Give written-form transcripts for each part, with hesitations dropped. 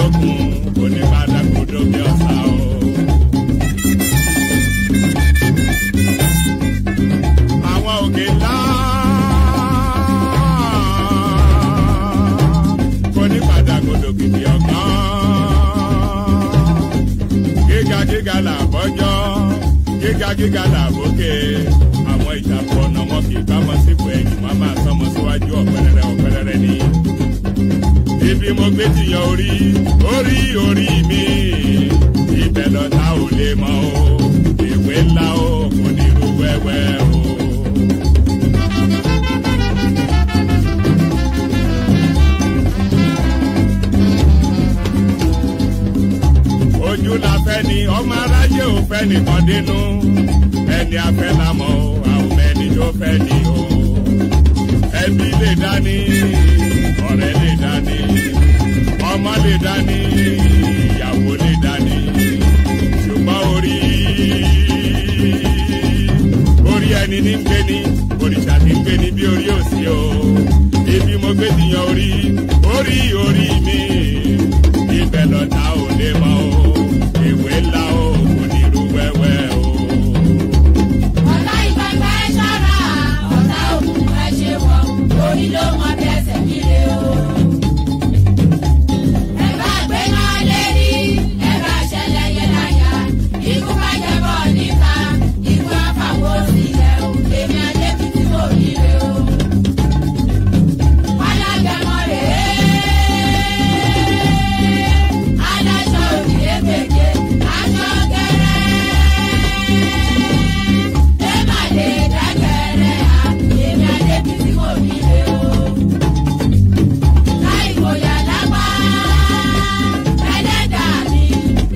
òkun kò ní padà kodò bí ọ̀sà o. Àwọn òkè ńlá kò ní padà kodò kìkì ọ̀gán. Gíga gíga là bọ́jọ́, gíga gíga là bókè. Àwọn ìtàkùn ọ̀nà wọn kì í bá wọn sípò ẹ̀yìn, wọn máa sọmọ síwájú ọ̀pẹ̀rẹ̀rẹ̀ ọ̀pẹ̀rẹ̀rẹ̀ ni. Ibi mo gbé ti yan orí, orí orí mi, ibẹ̀ lọ́ta ò lè mọ̀ o, ìwé ńlá o, kò ní irú wẹ́wẹ́ o. Ojú la fẹ́ ni ọmọ aráyé ò fẹ́ nìkan dínú, ẹni afẹ́ la mọ̀ o, àwọn ẹni tó fẹ́ ni o. Ẹbí lè dání, ọ̀rẹ́ lè dání, ọmọ lè dání, ìyàwó lè dání, ṣùgbọ́n orí orí ẹni ní ń gbé ní, òrìṣà ní ń gbé ní bí orí ò sí o. Ibi mo gbé ti yan orí, orí orí mi, ibẹ̀ lọ́ta ò lè mọ̀ o, ìwé ńlá o, kò ní irú wẹ́wẹ́ o. Ọ̀tá ìgbàgbà ẹ ṣọ́ra, ọ̀tá òkùnkùn ẹ ṣe wọ̀, orí ló mọ bí ẹsẹ̀ kíre o. Ẹ bá gbé náà lérí, ẹ bá ṣẹlẹ̀ yẹ láyà, ikú bá jẹ bọ̀ níta, ikú àfàwọ̀ sílẹ̀ o, èmi Adébítí kò ríre o. Alágẹmọ rèé, aláṣọ òdì ègbèje, aṣọ gẹ́rẹ́. Ẹ má lè dágẹ̀rẹ́ à, èmi Adébítí kò ríre o. Láì fòyà lápá, ẹlẹ́dàá mi,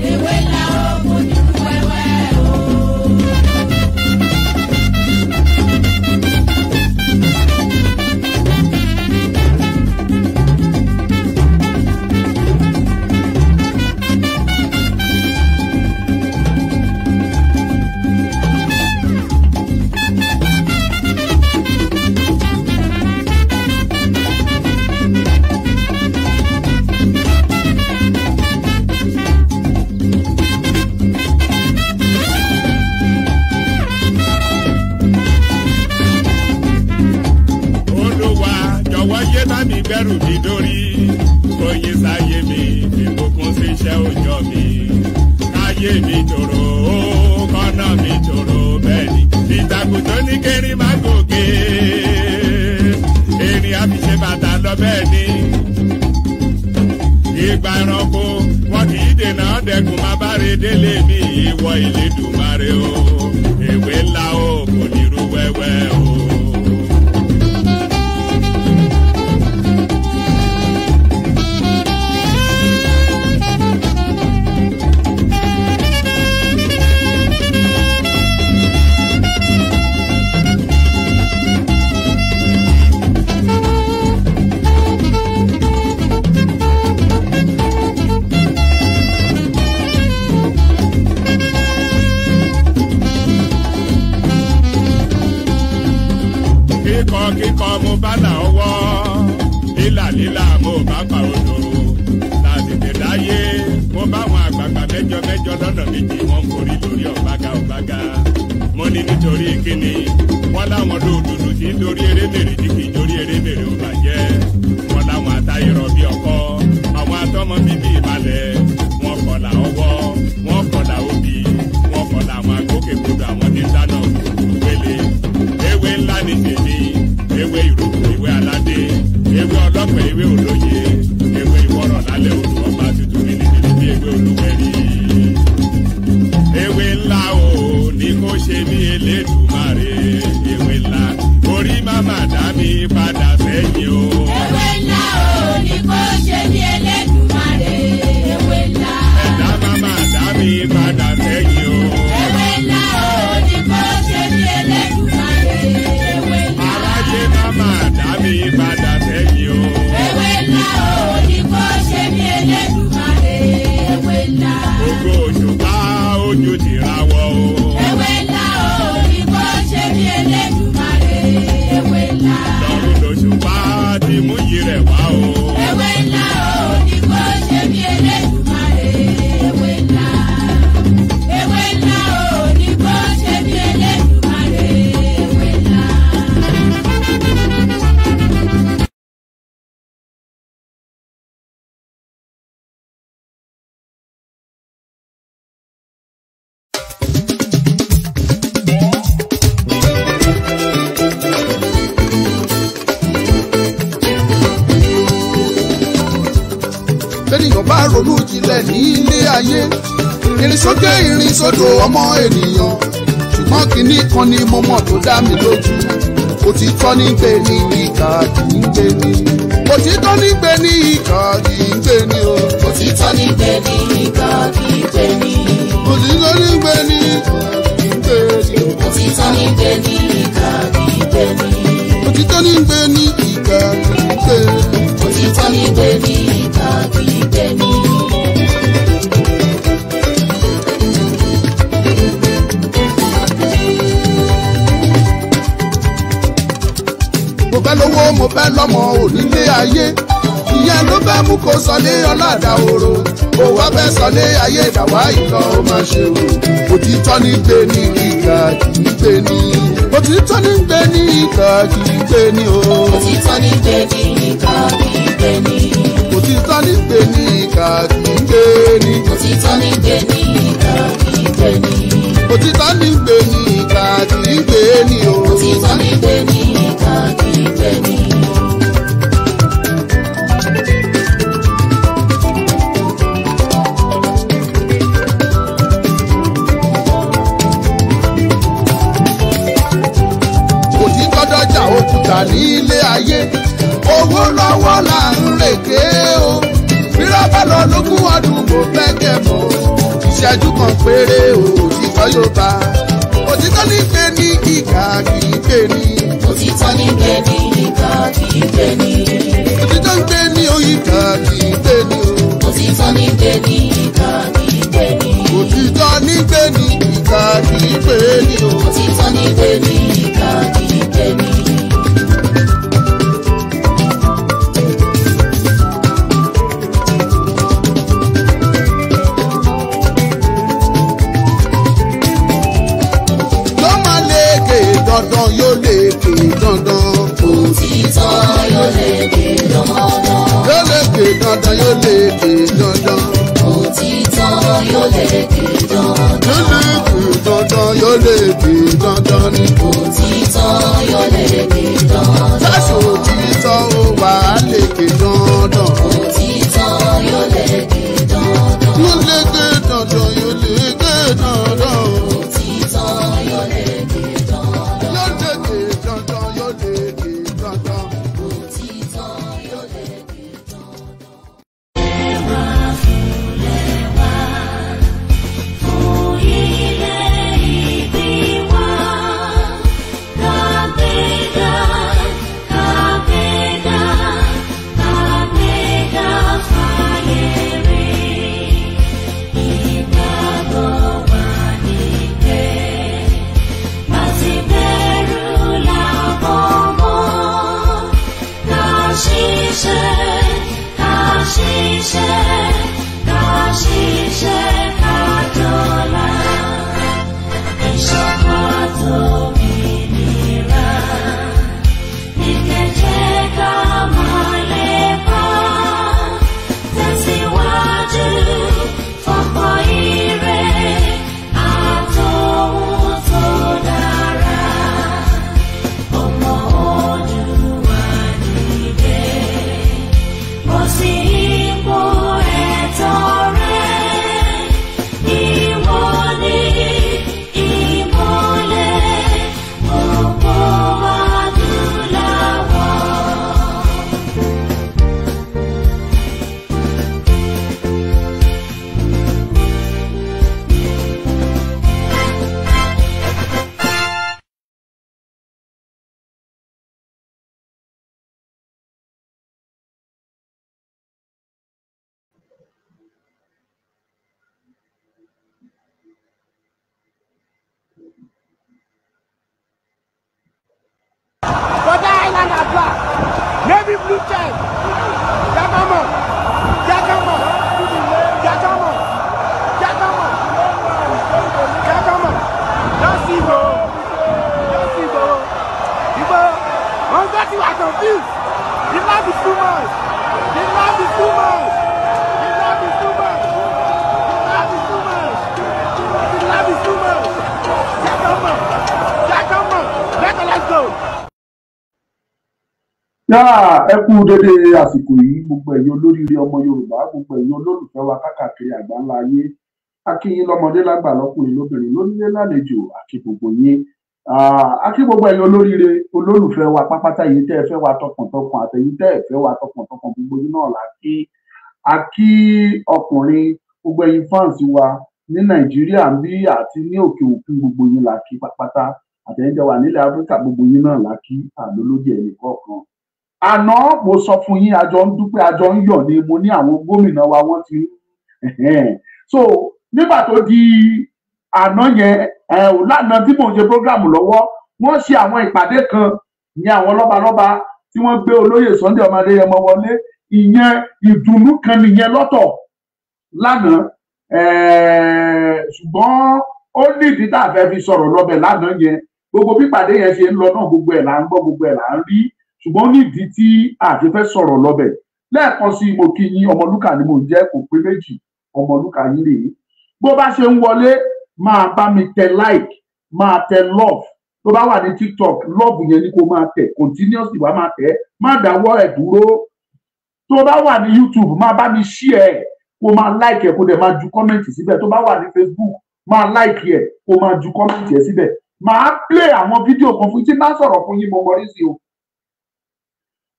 ewé ńlá o, kò ní rú wẹ́wẹ́ o. Olúwa jọ̀wọ́ yé bá mi gbẹ́rù mi dórí, oyin sáyé mi, ìbùkún sí iṣẹ́ òòjọ́ mi. Káyé mi tòrò, ó kọ́nà mi tòrò bẹ́ẹ̀ ni. Ìtàkùn tó ní kérin má gòkè, erin á fi ṣe bàtà lọ bẹ́ẹ̀ ni. Ìgbà ẹranko wọn kì í dènà dẹkùn má bá re délé mi, ìwọ Elédùmarè o, ewé ńlá o, kò ní rú wẹ́wẹ́ o. Kíkọ kíkọ mo bá là ọwọ́, lílà lílà mo bá pa odò. Láti tẹ̀dáyé mo bá àwọn àgbààgbà mẹ́jọ mẹ́jọ lọ́nà méjì wọ́n ń forí lórí ọ̀gbága ọ̀gbága. Mo ní nítorí kíni wọ́n láwọn lóòdùdù tí ń dorí erémèrè tí kì í dorí erémèrè ò bàjẹ́. Wọ́n láwọn atayọ̀rọ̀ bí ọkọ, àwọn atọ́mọ bíbí ìbalẹ̀. Wọ́n kọlà ọwọ́, wọ́n kọlà obì, wọ́n kọlà àwọn agbókègbodò àwọn tí ń dáná gbélé. Ewé ńlá ni tèmi, ewé ìrókò, ewé aládé, ewé ọlọ́pẹ, ewé olóye, ewé ìwọ́rọ̀ lálẹ́ odò ọba tuntun mi ní tèmi bí ewé olúwẹ̀rí. Ewé ńlá o ní kó ṣe mí Elédùmarè, ewé ńlá orí má dá mi padà sẹ́yìn o. Ewé ńlá o ní kó ṣe ní Elédùmarè, ewé ńlá. Ẹ̀dá má dá mi padà sẹ́yìn o. Ewé ńlá o ní kó ṣe ní Elédùmarè, ewé ńlá. Aráyé má dá mi padà sẹ́yìn o. Ewé ńlá o ní kó ṣe ní Elédùmarè, ewé ńlá. Ògo òṣùpá ojú ti ra wọ o. Ewé ńlá o ní kó ṣe ní Elédùmarè, ewé ńlá. Lọ́run bẹ́ẹ̀ ní ilé ayé. Ìrìn sókè ìrìn sódò ọmọ ènìyàn. Ṣùgbọ́n kinní kan ni mo mọ̀ tó dá mi lójú. Òtítọ́ ní gbé ní ìkà kì í gbé ní. Òtítọ́ ní gbé ní ìkà kì í gbé ní o. Òtítọ́ ní gbé ní ìkà kì í gbé ní. Òtítọ́ ní gbé ní ìkà kì í gbé ní o. Òtítọ́ ní gbé ní ìkà kì í gbé ní. Òtítọ́ ní gbé ní ìkà kì í gbé ní. Òtítọ́ ní gbé ní ìkà kì í gbé ní. Mo fẹ́ lówó mo fẹ́ lọ́mọ onílé ayé. Ìyẹn ló fẹ́ mú kó sọlé ọ̀làdà òro. Ó wá fẹ́ sọlé ayé ìdàwá ìlọ ó máa ṣe o. Òtítọ́ ní gbé ní ìkà kì í gbé ní. Òtítọ́ ní gbé ní ìkà kì í gbé ní o. Òtítọ́ ní gbé ní ìkà kì í gbé ní. Òtítọ́ ní gbé ní ìkà kì í gbé ní. Òtítọ́ ní gbé ní ìkà kì í gbé ní. Òtítọ́ ní gbé ní ìkà kì í gbé ní o. Òtítọ́ ní gbé ní ìkà kì í gbé ní. Òtítọ́ dọ́jà òkúta ní ilé ayé. Owó lọ́wọ́ là ń rèké o. Bírọ́bà lọ lógún ọdún kò fẹ́ kẹ́mọ́. Ìṣẹ́jú kan péré o, òtítọ́ yóò bá. Òtítọ́ ní gbé ní ìkà kì í gbé ní. Òtítọ́ ní gbé ní ìkà kì í gbé ní. Òtítọ́ ń gbé ní ìkà kì í gbé ní o. Òtítọ́ ní gbé ní ìkà kì í gbé ní. Òtítọ́ ní gbé ní ìkà kì í gbé ní o. Òtítọ́ ní gbé ní ìkà kì í gbé ní. Yóò máa lékè dandan yóò lékè dandan. Òtítọ́ yóò lékè dandan. Yóò lékè dandan yóò lékè dandan. Òtítọ́ yóò lékè dandan. Yóò lékè dandan yóò lékè dandan ni. Òtítọ́ yóò lékè dandan. Sáṣọ òtítọ́ ó wà á lékè dandan. Òtítọ́ yóò lékè dandan. Yóò lékè dandan yóò lékè dandan. Òtítọ́ yóò lékè dandan. Yóò lékè dandan yóò lékè dandan. Òtítọ́ yóò lékè dandan. Water Island are black. Navy blue check. Jagamo. Jagamo. Jagamo. Jagamo. Jagamo. Just see go. Just see go. Igbo. Wọ́n gbọ́ tí wà confused. The love is too much. The love is too much. The love is too much. The love is too much. The love is too much. Jagamo. Jagamo. Let's go. Yáà, ẹ kú dédé àsìkò yìí, gbogbo ẹ̀yin olóríire ọmọ Yorùbá, gbogbo ẹ̀yin olólùfẹ́ wa káàkiri àgbáńlá ayé. A kí yín lọ́mọdé, lágbà, lọ́kùnrin, lóbìnrin, lónílé, lálejò, àkí gbogbo yín. A kí gbogbo ẹ̀yin olóríire olólùfẹ́ wa pápátá yìí, tẹ́ ẹ fẹ́ wa tọkàntọkàn, àtẹ̀yin tẹ́ ẹ fẹ́ wa tọkàntọkàn, gbogbo yín náà là kí. A kí ọkùnrin, gbogbo ẹ̀yin fans wa ní Nàìjíríà ń bí àti ní òkè òkun, gbogbo yín là kí pápátá. Àtẹ̀yin tẹ́ wà nílẹ̀ Áfíríkà, gbogbo yín náà là kí, àlólódì ẹnì kọ̀ọ̀kan. Àná mo sọ fún yín, àjọ ń dúpẹ́, àjọ ń yọ̀ ni. Mo ní àwọn gómìnà wa wọ́n ti so nígbà tó di àná yẹn ẹ ò lánàá tí mò ń ṣe program lọ́wọ́, wọ́n ṣe àwọn ìpàdé kan ní àwọn lọ́balọ́ba tí wọ́n gbé olóyè Sunday ọmọ Adéyẹmọ wọlé. Ìyẹn ìdùnnú kan nìyẹn lọ́tọ̀ lánàá. Ṣùgbọ́n ó ní ìdí tá a fẹ́ fi sọ̀rọ̀ lọ́bẹ̀ lánàá yẹn. Gbogbo pípàdé yẹn ṣe ń lọ náà, gbogbo ẹ̀ là ń gbọ́, gbogbo ẹ̀ là ń rí, ṣùgbọ́n ó ní ìdí tí a ti fẹ́ sọ̀rọ̀ lọ́bẹ̀. Lẹ́ẹ̀kan sí, mo kí yín. Ọmọlúkà ni mò ń jẹ́, kò pé méjì, Ọmọlúkà yín rèé. Bó bá ṣe ń wọlé, máa bá mi tẹ like, máa tẹ love. Tó bá wà ní TikTok, love yẹn ni kó máa tẹ continuously, wàá máa tẹ, má dáwọ́ ẹ̀ dúró. Tó bá wà ní YouTube, máa bá mi share ẹ̀, kó máa like ẹ̀, kó dẹ̀ máa ju comment síbẹ̀. Tó bá wà ní Facebook, máa like ẹ̀, kó máa ju comment ẹ̀ síbẹ̀. Máa play àwọn fídíò kan fún tí bá sọ̀rọ̀ fún yín. Mo mọ rí sí o,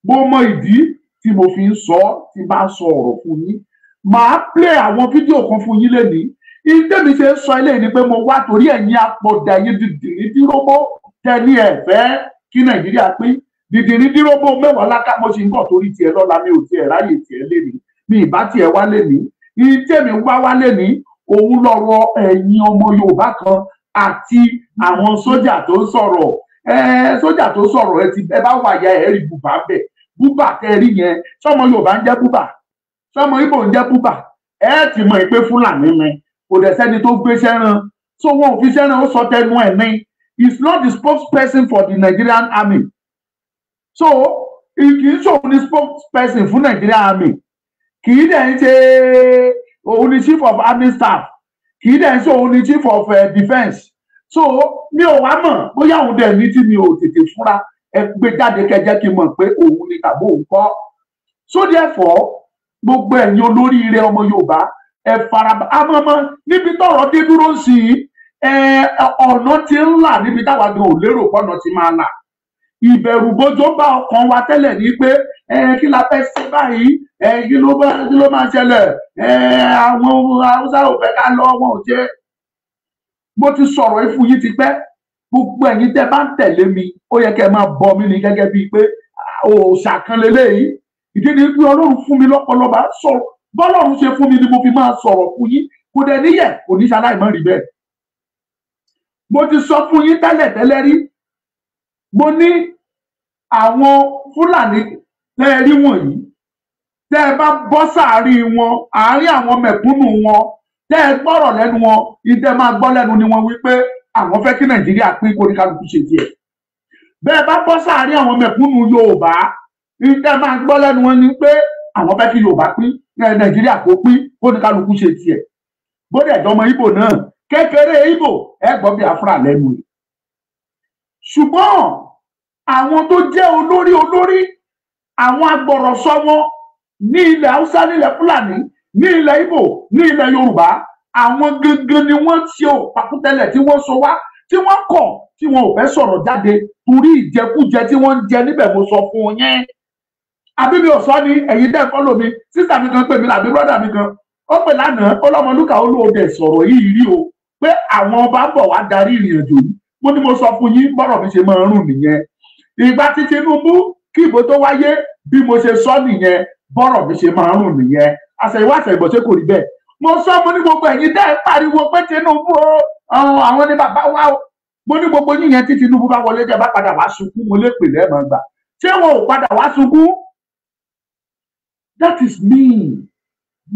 mo mọ ìdí tí mo fi ń sọ. Tí bá sọ ọ̀rọ̀ fún yín, màá play àwọn fídíò kan fún yín lénìí. Ìdí mi ṣe ń sọ eléyìí ni pé mo wá torí ẹ̀yin apọ̀dà, ẹ̀yin dìdìrín díròbó tẹ́ni ẹ̀ fẹ́ kí Nàìjíríà pín, dìdìrín díròbó mẹ́wàá láká. Mo ṣì ń bọ̀ torí tiẹ̀ lọ́la. Mi ò tiẹ̀ ráyè tiẹ̀ lénìí, mi ìbá tiẹ̀ wá lénìí. Ìdí mi wá wá lénìí, òun lọ́rọ̀ ẹ̀yin ọmọ Yorùbá kan àti àwọn sójà tó ń sọ̀rọ̀. Sójà tó sọ̀rọ̀, ẹ ti ẹ bá wà ya, ẹ rí bùbá bẹ̀. Bùbá tẹ́ rí yẹn, sọmọ Yorùbá ń jẹ́ bùbá? Sọmọ Ìgbò ń jẹ́ bùbá? Ẹ ti mọ̀ pé Fúlàní ni. Kò dẹ̀ sẹ́ni tó gbéṣẹ́ rán, so wọn ò fi ṣẹ́ rán. Ó sọ tẹnu ẹ̀ ní he is not the spokesperson for the Nigerian Army, so kì í ṣòun ní spokesperson fún Nigerian Army, kì í dẹ̀ ń ṣe òun ní chief of army staff, kì í dẹ̀ ń ṣe òun ní chief of defence. So mi ò wá mọ̀ bóyá òun dẹ̀ ní tí mi ò tètè fúnra. Ẹ gbé jáde kẹjẹ kí n mọ̀ pé òun ni tàbí òun kọ́. So therefore, gbogbo ẹ̀yin olóríire ọmọ Yorùbá, ẹ faraba àmọ́mọ́ níbi tọ́rọ̀ dé dúró sí i. Ẹ ọ̀nà tí ń là níbi táwa gan ò lérò pọ̀nà tí máa là. Ìbẹ̀rù bójó bá ọkàn wa tẹ́lẹ̀ ní pé ẹ kí la fẹ́ ṣe báyìí? Ẹ kí ló máa ṣẹlẹ̀? Ẹ àwọn Haúsá ò fẹ́ ká lọ, wọn ò jẹ́. Mo ti sọ̀rọ̀ yìí fún yín ti pẹ́. Gbogbo ẹ̀yin tẹ́ bá ń tẹ̀lé mi, ó yẹ kẹ́ ẹ máa bọ mí ní gẹ́gẹ́ bíi pé òòṣà kan lélẹ́yìí. Ìdí ni pé Ọlọ́run fún mi lọ́pọlọ bá sọ̀rọ̀. Bọ́lọ́run ṣe fún mi ni mo fi máa sọ̀rọ̀ fún yín. Kò dẹ̀ níyẹ̀, kò ní ṣaláì má rí bẹ́ẹ̀. Mo ti sọ fún yín tẹ́lẹ̀ tẹ́lẹ̀ rí, mo ní àwọn Fúlàní tẹ́ ẹ rí wọ̀nyí, tẹ́ ẹ bá bọ́ sáàárín wọn, àárín àwọn mẹ̀kúnnù wọn, tẹ́ ẹ gbọ́rọ̀ lẹ́nu wọn, ìtẹ́ máa gbọ́ lẹ́nu ni wọ́n wí pé àwọn fẹ́ kí Nàìjíríà pín, kó ní kálukú ṣe tiẹ̀. Bẹ́ẹ̀ bá bọ́ sáàárín àwọn mẹ̀kúnnù Yorùbá, ìtẹ́ máa gbọ́ lẹ́nu wọn ni pé àwọn fẹ́ kí Yorùbá pín, Nàìjíríà kó pín, kó ní kálukú ṣe tiẹ̀. Bóde ẹ̀dọ́mọ Ìgbò náà, kékeré Ìgbò, ẹ gbọ́ Biafra lẹ́nu rẹ̀. Ṣùgbọ́n àwọn tó jẹ́ olórí olórí àwọn agbọ̀rọ̀sọ wọn ní ilẹ̀ Haúsá, nílẹ̀ Fúlàní, ní ilẹ̀ Ìgbò, ní ilẹ̀ Yorùbá, àwọn gangan ni wọ́n ṣe òpàkútẹ́lẹ̀ tí wọ́n sọ wá, tí wọ́n kọ̀, tí wọn ò fẹ́ sọ̀rọ̀ jáde torí ìjẹkújẹ tí wọ́n ń jẹ níbẹ̀. Mo sọ fún yín, àbí mi ò sọ ni? Ẹ̀yin dẹ́ follow mi. Sister mi kan pè mí, àbí brother mi kan ó pè lánàá, ó lọ́mọlúkà, ó lóde sọ̀rọ̀ yìí rí o pé àwọn ọba ń bọ̀ wá darí ìrìn àjò yìí. Mo ní mo sọ fún yín, bọ́rọ̀ mi ṣe máa ń rùn nìyẹn. Ìgbà tí Tinubu kí ìbò tó wáyé, bí mo ṣe sọ nìyẹn, bọ́rọ̀ mi ṣe máa ń rùn nìyẹn. Àṣẹ̀yìnwá àṣẹ̀yìnbọ̀, ṣé kò rí bẹ́ẹ̀? Mo sọ, mo ní gbogbo ẹ̀yin tẹ́ ẹ pariwo pé Tinubu o, àwọn ní bàbá wa o, mo ní gbogbo yín yẹn, tí Tinubu bá wọlé, jẹ́ bá padà wá sunkún, mo lè pè lẹ́ẹ̀mọ́ gbà. Ṣé wọn ò padà wá sunkún? That is me.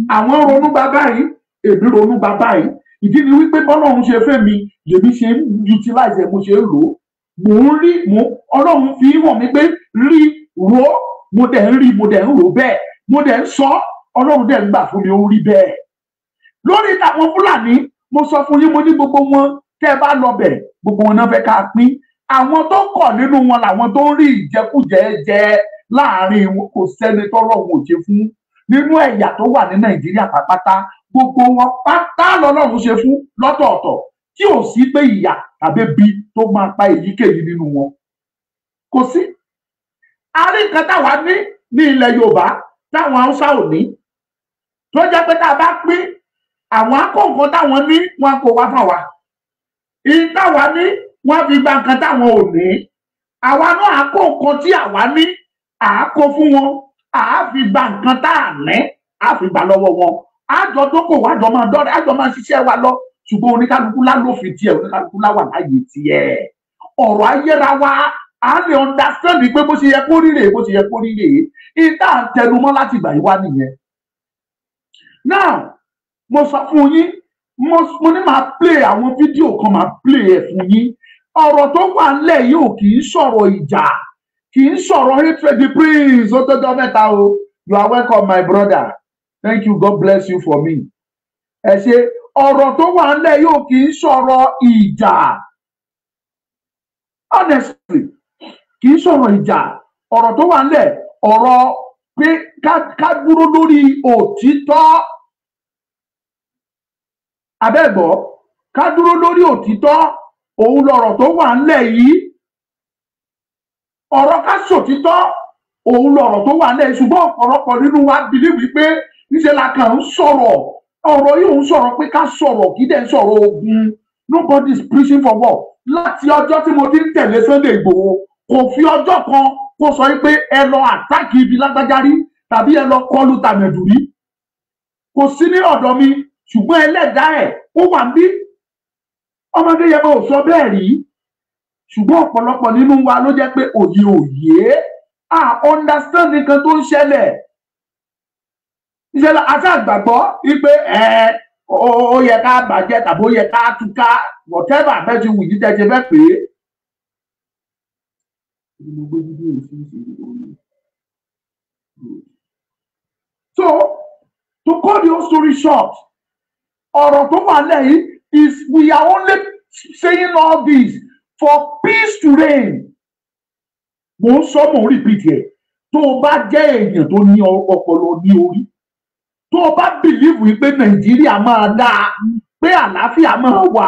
Àwọn ronú gba báyìí, èmi ronú gba báyìí. Ìdí ni wípé bọ́lọ́run ṣe fẹ́ mi lèmi ṣe ń utilize ẹ̀, mo ṣe ń lò ó. Mò ń rí, mo Ọlọ́run fi hàn mí pé rí rò ó, mo dẹ̀ ń rí, mo dẹ̀ ń rò bẹ́ẹ̀, mo dẹ̀ ń sọ, Ọlọ́run dẹ̀ ń gbà fún mi, ó rí bẹ́ẹ̀. Lórí àwọn Fúlàní, mo sọ fún yín, mo ní gbogbo wọn tẹ́ ẹ bá lọ bẹ̀, gbogbo wọn náà fẹ́ ká pín. Àwọn tó kọ̀ nínú wọn làwọn tó ń rí ìjẹkújẹ jẹ. Láàrin wọn, kò sẹ́ni tọ́lọ́run ò ṣe fún nínú ẹ̀yà tó wà ní Nàìjíríà pátápátá. Gbogbo wọn pátá lọ́lọ́run ṣe fún lọ́tọ̀ọ̀tọ̀, tí ò sí pé ìyà tàbí ebi tó máa pa èyíkéyìí nínú wọn, kò sí. A rí nǹkan táwa ní ní ilẹ̀ Yorùbá táwọn Haúsá ò ní, tó jẹ́ pé tá a bá pín àwọn akóǹkan táwọn ní, wọn kò wá fún wa. Ìyí táwa ní, wọn fi gba nǹkan táwọn ò ní. Àwa náà àkó nǹkan tí àwa ní, à á kó fún wọn, à á fi gba nǹkan tá à ní, à á fi gbà lọ́wọ́ wọn. Àjọ tó kò wá jọ máa dọ́rẹ́, àjọ máa ṣiṣẹ́ wa lọ, ṣùgbọ́n oníkálukú lálófin tiẹ̀, oníkálukú láwà láàyè tiẹ̀. Ọ̀rọ̀ ayéra wa, à lè understand pé bó ṣe yẹ kó rí rèé, bó ṣe yẹ kó rí rèé. Ìta à ń tẹnumọ́ láti ìgbà yìí wá nìyẹn. Now, mo sọ fún yín, mo ní máa play àwọn fídíò kan, máa play ẹ̀ fún yín. Ọ̀rọ̀ tó wà ńlẹ̀ yìí ò kì í sọ̀rọ̀ ìjà, kì í sọ̀rọ̀ hatred. The prince, ó tọ́jọ́ mẹ́ta o. You are welcome, my brother. Thank you, God bless you for me. Ẹ ṣe. Ọ̀rọ̀ tó wà ńlẹ̀ yìí ò kì í sọ̀rọ̀ ìjà. Honestly, kì í sọ̀rọ̀ ìjà. Ọ̀rọ̀ tó wà ńlẹ̀, ọ̀rọ̀ pé ká dúró lórí òtítọ́ abẹ́gbọ́, ká dúró lórí òtítọ́, òun lọ̀rọ̀ tó wà ńlẹ̀ yìí. Ọ̀rọ̀ ká sòtítọ́, òun lọ̀rọ̀ tó wà ńlẹ̀ yìí. Ṣùgbọ́n ọ̀pọ̀lọpọ̀ nínú wa believe wípé níṣẹ́ la kàn ń sọ̀rọ̀. Ọ̀rọ̀ yìí ń sọ̀rọ̀ pé ká sọ̀rọ̀, kì í dẹ̀ ń sọ̀rọ̀ ogun. Nobody is preaching for war. Láti ọjọ́ tí mo ti ń tẹ̀lé Sunday Igboho, kò fi ọjọ́ kan kó sọ pé ẹ lọ attack ibi lágbájá rí tàbí ẹ lọ kọlu tàmẹ̀dù rí. Kò sí ní ọ̀dọ̀ mi, ṣùgbọ́n ẹlẹ́dàá ẹ̀ ó wà ń bí. Ọmọdé yẹn ò sọ bẹ́ẹ̀ rí, ṣùgbọ́n ọ̀pọ̀lọpọ̀ nínú wa ló jẹ́ pé òye òye à understand nǹkan tó ń ṣẹlẹ̀. Ìṣẹ̀lẹ̀ àti àgbàgbọ́ wípé ẹ ó yẹ ká bàjẹ́ tàbí ó yẹ ká túká, whatever bẹ́ẹ̀ ti wù yí tẹ́ ṣe fẹ́ pé. Mo gbé fídíò yìí sí ìṣèlú. So, to cut the whole story short, ọ̀rọ̀ tó wà lẹ́yìn is we are only saying all this for peace to reign. Mo ń sọ, mo ń repeat ẹ̀. Tó o bá jẹ́ èèyàn tó ní ọpọlọ ní orí, tó o bá believe wípé Nàìjíríà máa dáa, pé àlàáfíà máa wà,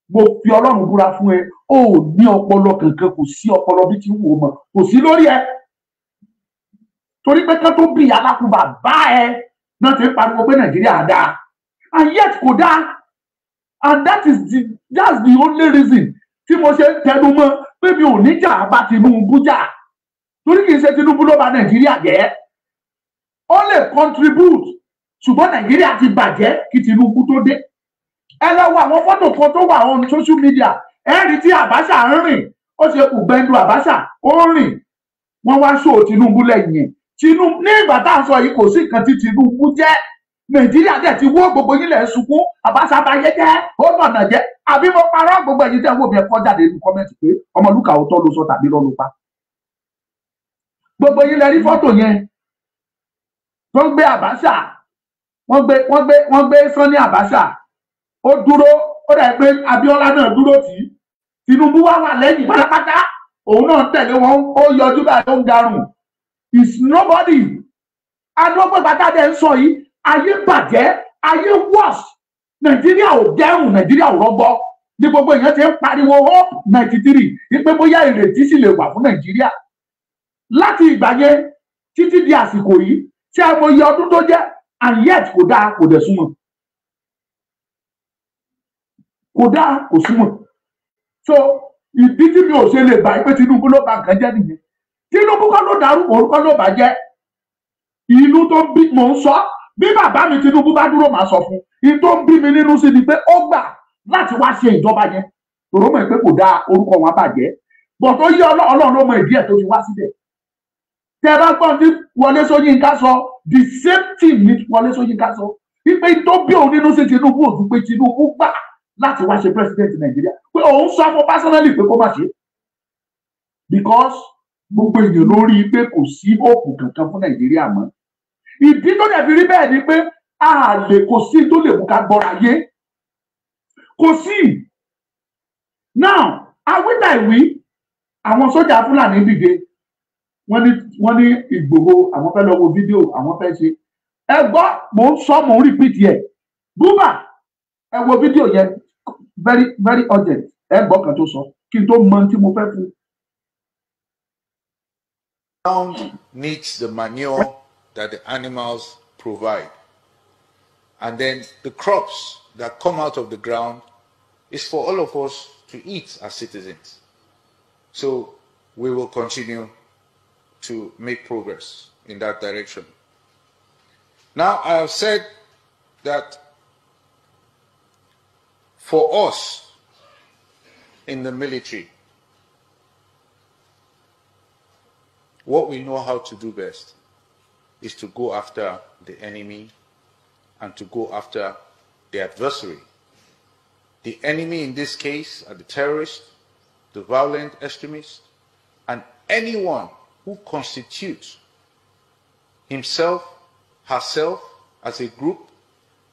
mo fi Ọlọ́run búra fún ẹ, o ò ní ọpọlọ kankan. Kò sí ọpọlọ bí ti wù ú mọ, kò sí lórí ẹ, torí pé kán tó bí alákùnbà bá ẹ náà ti ń pariwo pé Nàìjíríà dáa, and yet kò dáa. And that's the only reason tí mo ṣe ń tẹnu mọ́ pé mi ò ní jà bá Tinubu jà, torí kì í ṣe Tinubu ló bà Nàìjíríà jẹ́. Ó lè contribute, ṣùgbọ́n Nàìjíríà ti bàjẹ́ kí Tinubu tó dé. Ẹ lọ wo àwọn fọ́tò kan tó wà on social media, ẹ rí tí Abacha ń rìn, ó ṣe kù gbẹndu Abacha ó ń rìn, wọ́n wá ṣó Tinubu lẹ́yìn ẹ̀. Tinubu ní ìgbà tá à ń sọ yìí, kò sí nǹkan tí Tinubu jẹ́. Nàìjíríà dẹ̀ ti wó, gbogbo yín lẹ̀ ń sunkún, Abacha bá yé jẹ́, ó nànà jẹ́. Àbí mo parọ́? Gbogbo ẹ̀yin tẹ́ ń wò mí, ẹ kọ jáde nínú comment pé Ọmọlúkà, òótọ́ ló sọ tàbí irọ́ ló pa. Gbogbo yín lẹ rí fọ́tò yẹn tó ń gbé Abacha, wọ́n gbé Sani Abacha, ó dúró, ó dà pé Abíọ́lá náà dúró tì í. Tinubu wá wà lẹ́yìn pátápátá, òun náà tẹ̀lé wọn, ó yọjú báyìí, ó ń garùn. Is nobody. Adógbò bàtà dẹ̀ ń sọ yìí, ayé bàjẹ́, ayé worse, Nàìjíríà ò dẹrùn, Nàìjíríà ò rọgbọ ní gbogbo èèyàn ti ń pariwo hope 93, wípé bóyá ìrètí sì lè wà fún Nàìjíríà. Láti ìgbà yẹn títí di àsìkò yìí tí a mọ iye ọdún tó jẹ́, and yet kò dáa, kò dẹ̀ súnmọ́. Kò dáa, kò súnmọ́. So ìdí tí mi ò ṣe lè gbà pé Tinubu ló bà nǹkan jẹ́ nìyẹn. Tinubu kọ́ ló dàrú, òun kọ́ ló bàjẹ́. Inú tó ń bí, mò ń sọ, bí bàbá mi Tinubu bá dúró, màá sọ fún un. Tó ń bí mi nínú sí ni pé ó gbà láti wá ṣe ìjọba yẹn, tòró mọ̀ pé kò dáa, orúkọ wọn bàjẹ́ bọ̀ tó yí. Ọlọ́run ló mọ ìdí ẹ̀ tó fi wá síbẹ̀. Tẹ bá gbọ́n tí Wọlé Ṣóyínká sọ, the same thing ní Wọlé Ṣóyínká sọ, wípé tó bí òun nínú sí Tinubu òtún pé Tinubu gbà láti wá ṣe president Nàìjíríà, pé òun sọ fún personally pé kó má ṣe, because gbogbo èèyàn ló rí i pé kò sí hope kankan fún Nàìjíríà mọ́. Ìdí tó dẹ̀ fi rí bẹ́ẹ̀ ni pé a lè kò sí tó lè mú ká gbọ́ra yé, kò sí. Now, awítàìwí, àwọn sójà Fúlàní dìde. Wọ́n ní Ìgbòho, àwọn fẹ́ lọ wo fídíò, àwọn fẹ́ ṣe. Ẹ gbọ́, mò ń sọ, mò ń repeat ẹ̀. Bùbá, ẹ wo fídíò yẹn, very very urgent. Ẹ gbọ́ kan tó sọ kí n tó mọ tí mo fẹ́ fún. Ground needs the manure that the animals provide. And then the crops that come out of the ground is for all of us to eat as citizens. So we will continue to make progress in that direction. Now, I have said that for us in the military, what we know how to do best is to go after the enemy and to go after the adversary. The enemy in this case are the terrorists, the violent extremists, and anyone who constitutes himself, herself, as a group,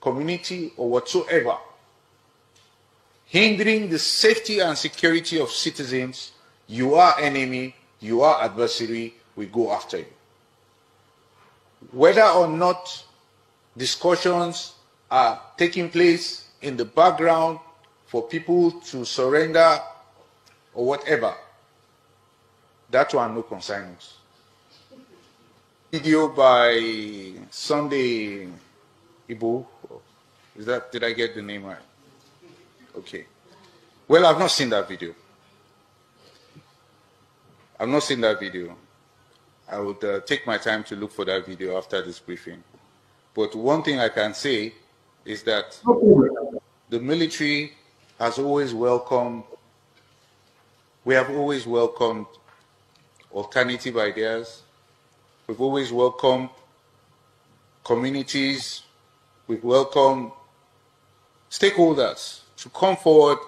community, or whatsoever, hindering the safety and security of citizens. You are enemy, you are adversary, we go after you. Whether or not discussions are taking place in the background for people to surrender or whatever, that one no concern us. Video by Sunday Ibo. Is that, did I get the name right? Okay. Well, I've not seen that video. I've not seen that video. I would take my time to look for that video after this briefing. But one thing I can say is that the military has always welcomed, we have always welcomed alternative ideas. We've always welcomed communities. We've welcomed stakeholders to come forward,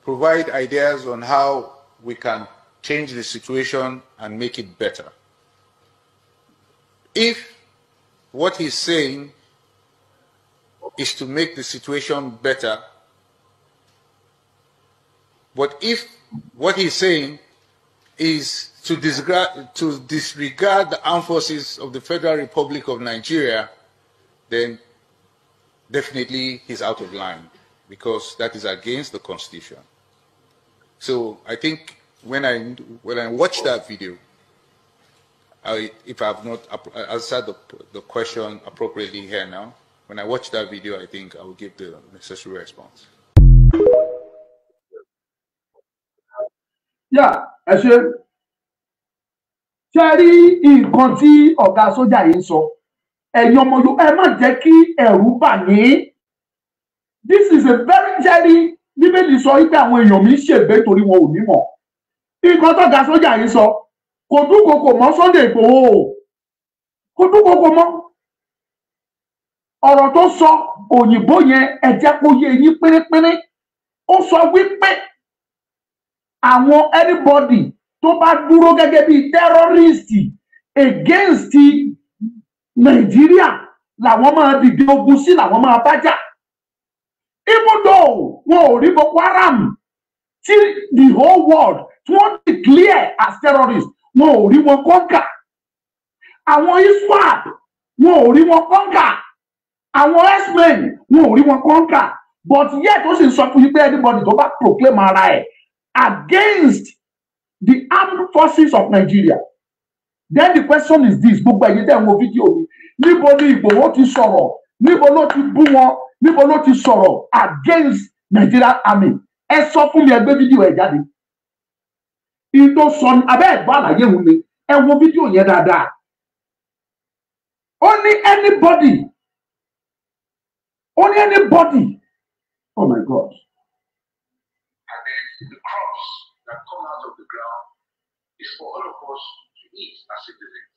provide ideas on how we can change the situation and make it better. If what he's saying is to make the situation better, but if what he's saying is to disregard the armed forces of the Federal Republic of Nigeria, then definitely he's out of line, because that is against the Constitution. So I think when I watch that video, if I have not answered the question appropriately here now, when I watch that video, I think I will give the necessary response. Yeah, ẹ ṣe. Ṣé rí nǹkan tí ọ̀gá sójà yìí ń sọ? Ẹ̀yin ọmọ Yorùbá, ẹ má jẹ́ kí ẹ̀rù bà yín. This is a very jerry. Bíbélì sọ wípé àwọn èèyàn mi ṣègbé torí wọn ò ní mọ̀. Nǹkan tọ́gá sójà yìí sọ, kò dúnkokò mọ́ Sunday Igboho. Kò dúnkokò mọ́. Ọ̀rọ̀ tó sọ òyìnbó yẹn, ẹ jẹ́ kó yé yín pínrínpínrín. Ó sọ wípé àwọn anybody tó bá dúró gẹ́gẹ́ bí terrorist against Nàìjíríà làwọn máa dìde ogun sí, làwọn máa bá jà. Even though wọn ò rí Boko Haram tí the whole world tí wọ́n declare as terrorists, wọn ò rí wọn conquer. Àwọn ISWAP wọn ò rí wọn conquer. Àwọn X-Men wọn ò rí wọn conquer. But yet ó sì sọ fún yín pé anybody tó bá proclaim ara ẹ̀ against the armed forces of Nigeria. Then the question is this, gbogbo ẹ̀yin tẹ́ ń wo fídíò mi, níbo ni Ìgbòho ti sọ̀rọ̀, níbo ló ti bú wọn, níbo ló ti sọ̀rọ̀ against Nigerian army? Ẹ sọ fún mi, ẹ gbé fídíò ẹ jáde. Ìtò sọ ni abẹ́ ẹ̀gbọ́n àlàyé òun ni, ẹ wo fídíò yẹn dáadáa. Ó ní anybody, ó ní anybody, oh my God. And then the crops that come out of the ground is for all of us to eat as citizens.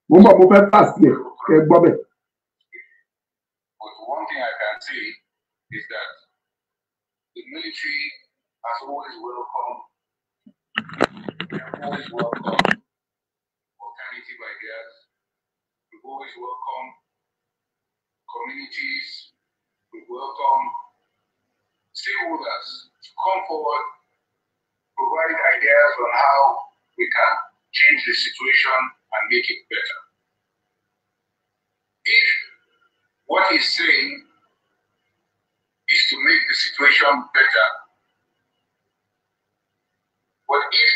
Mo ń bọ̀, mo fẹ́ pàṣẹ ẹ̀ kẹ́ gbọ́ bẹ̀. But one thing I can say is that the military has always welcomed, we have always welcomed alternative ideas. We've always welcomed communities. We've welcomed stakeholders to come forward, provide ideas on how we can change the situation and make it better. If what he's saying is to make the situation better, but if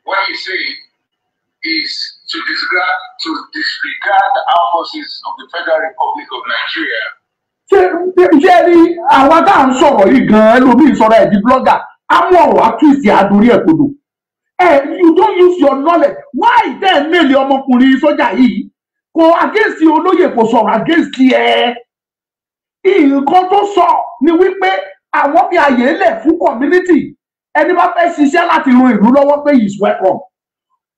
what he's saying is to disregard the armed forces of the Federal Republic of Nigeria, Ṣé rí àwa tá à ń sọ̀rọ̀ yìí gan-an, ẹlòmíì sọ̀rọ̀ ẹ̀ di blogger, á mú ọ̀rọ̀ á twist àdórí ẹ̀ kodò. Ẹ, you don't use your knowledge. Why tẹ́ ẹ̀ mélòó ọmọkùnrin sójà yìí kò against olóyè, kò sọ̀rọ̀ against ẹ? Nǹkan tó sọ ni wípé àwọn fi àyè lẹ̀ fún community, ẹni bá fẹ́ ṣiṣẹ́ láti ran ìlú lọ́wọ́, pé he is welcome.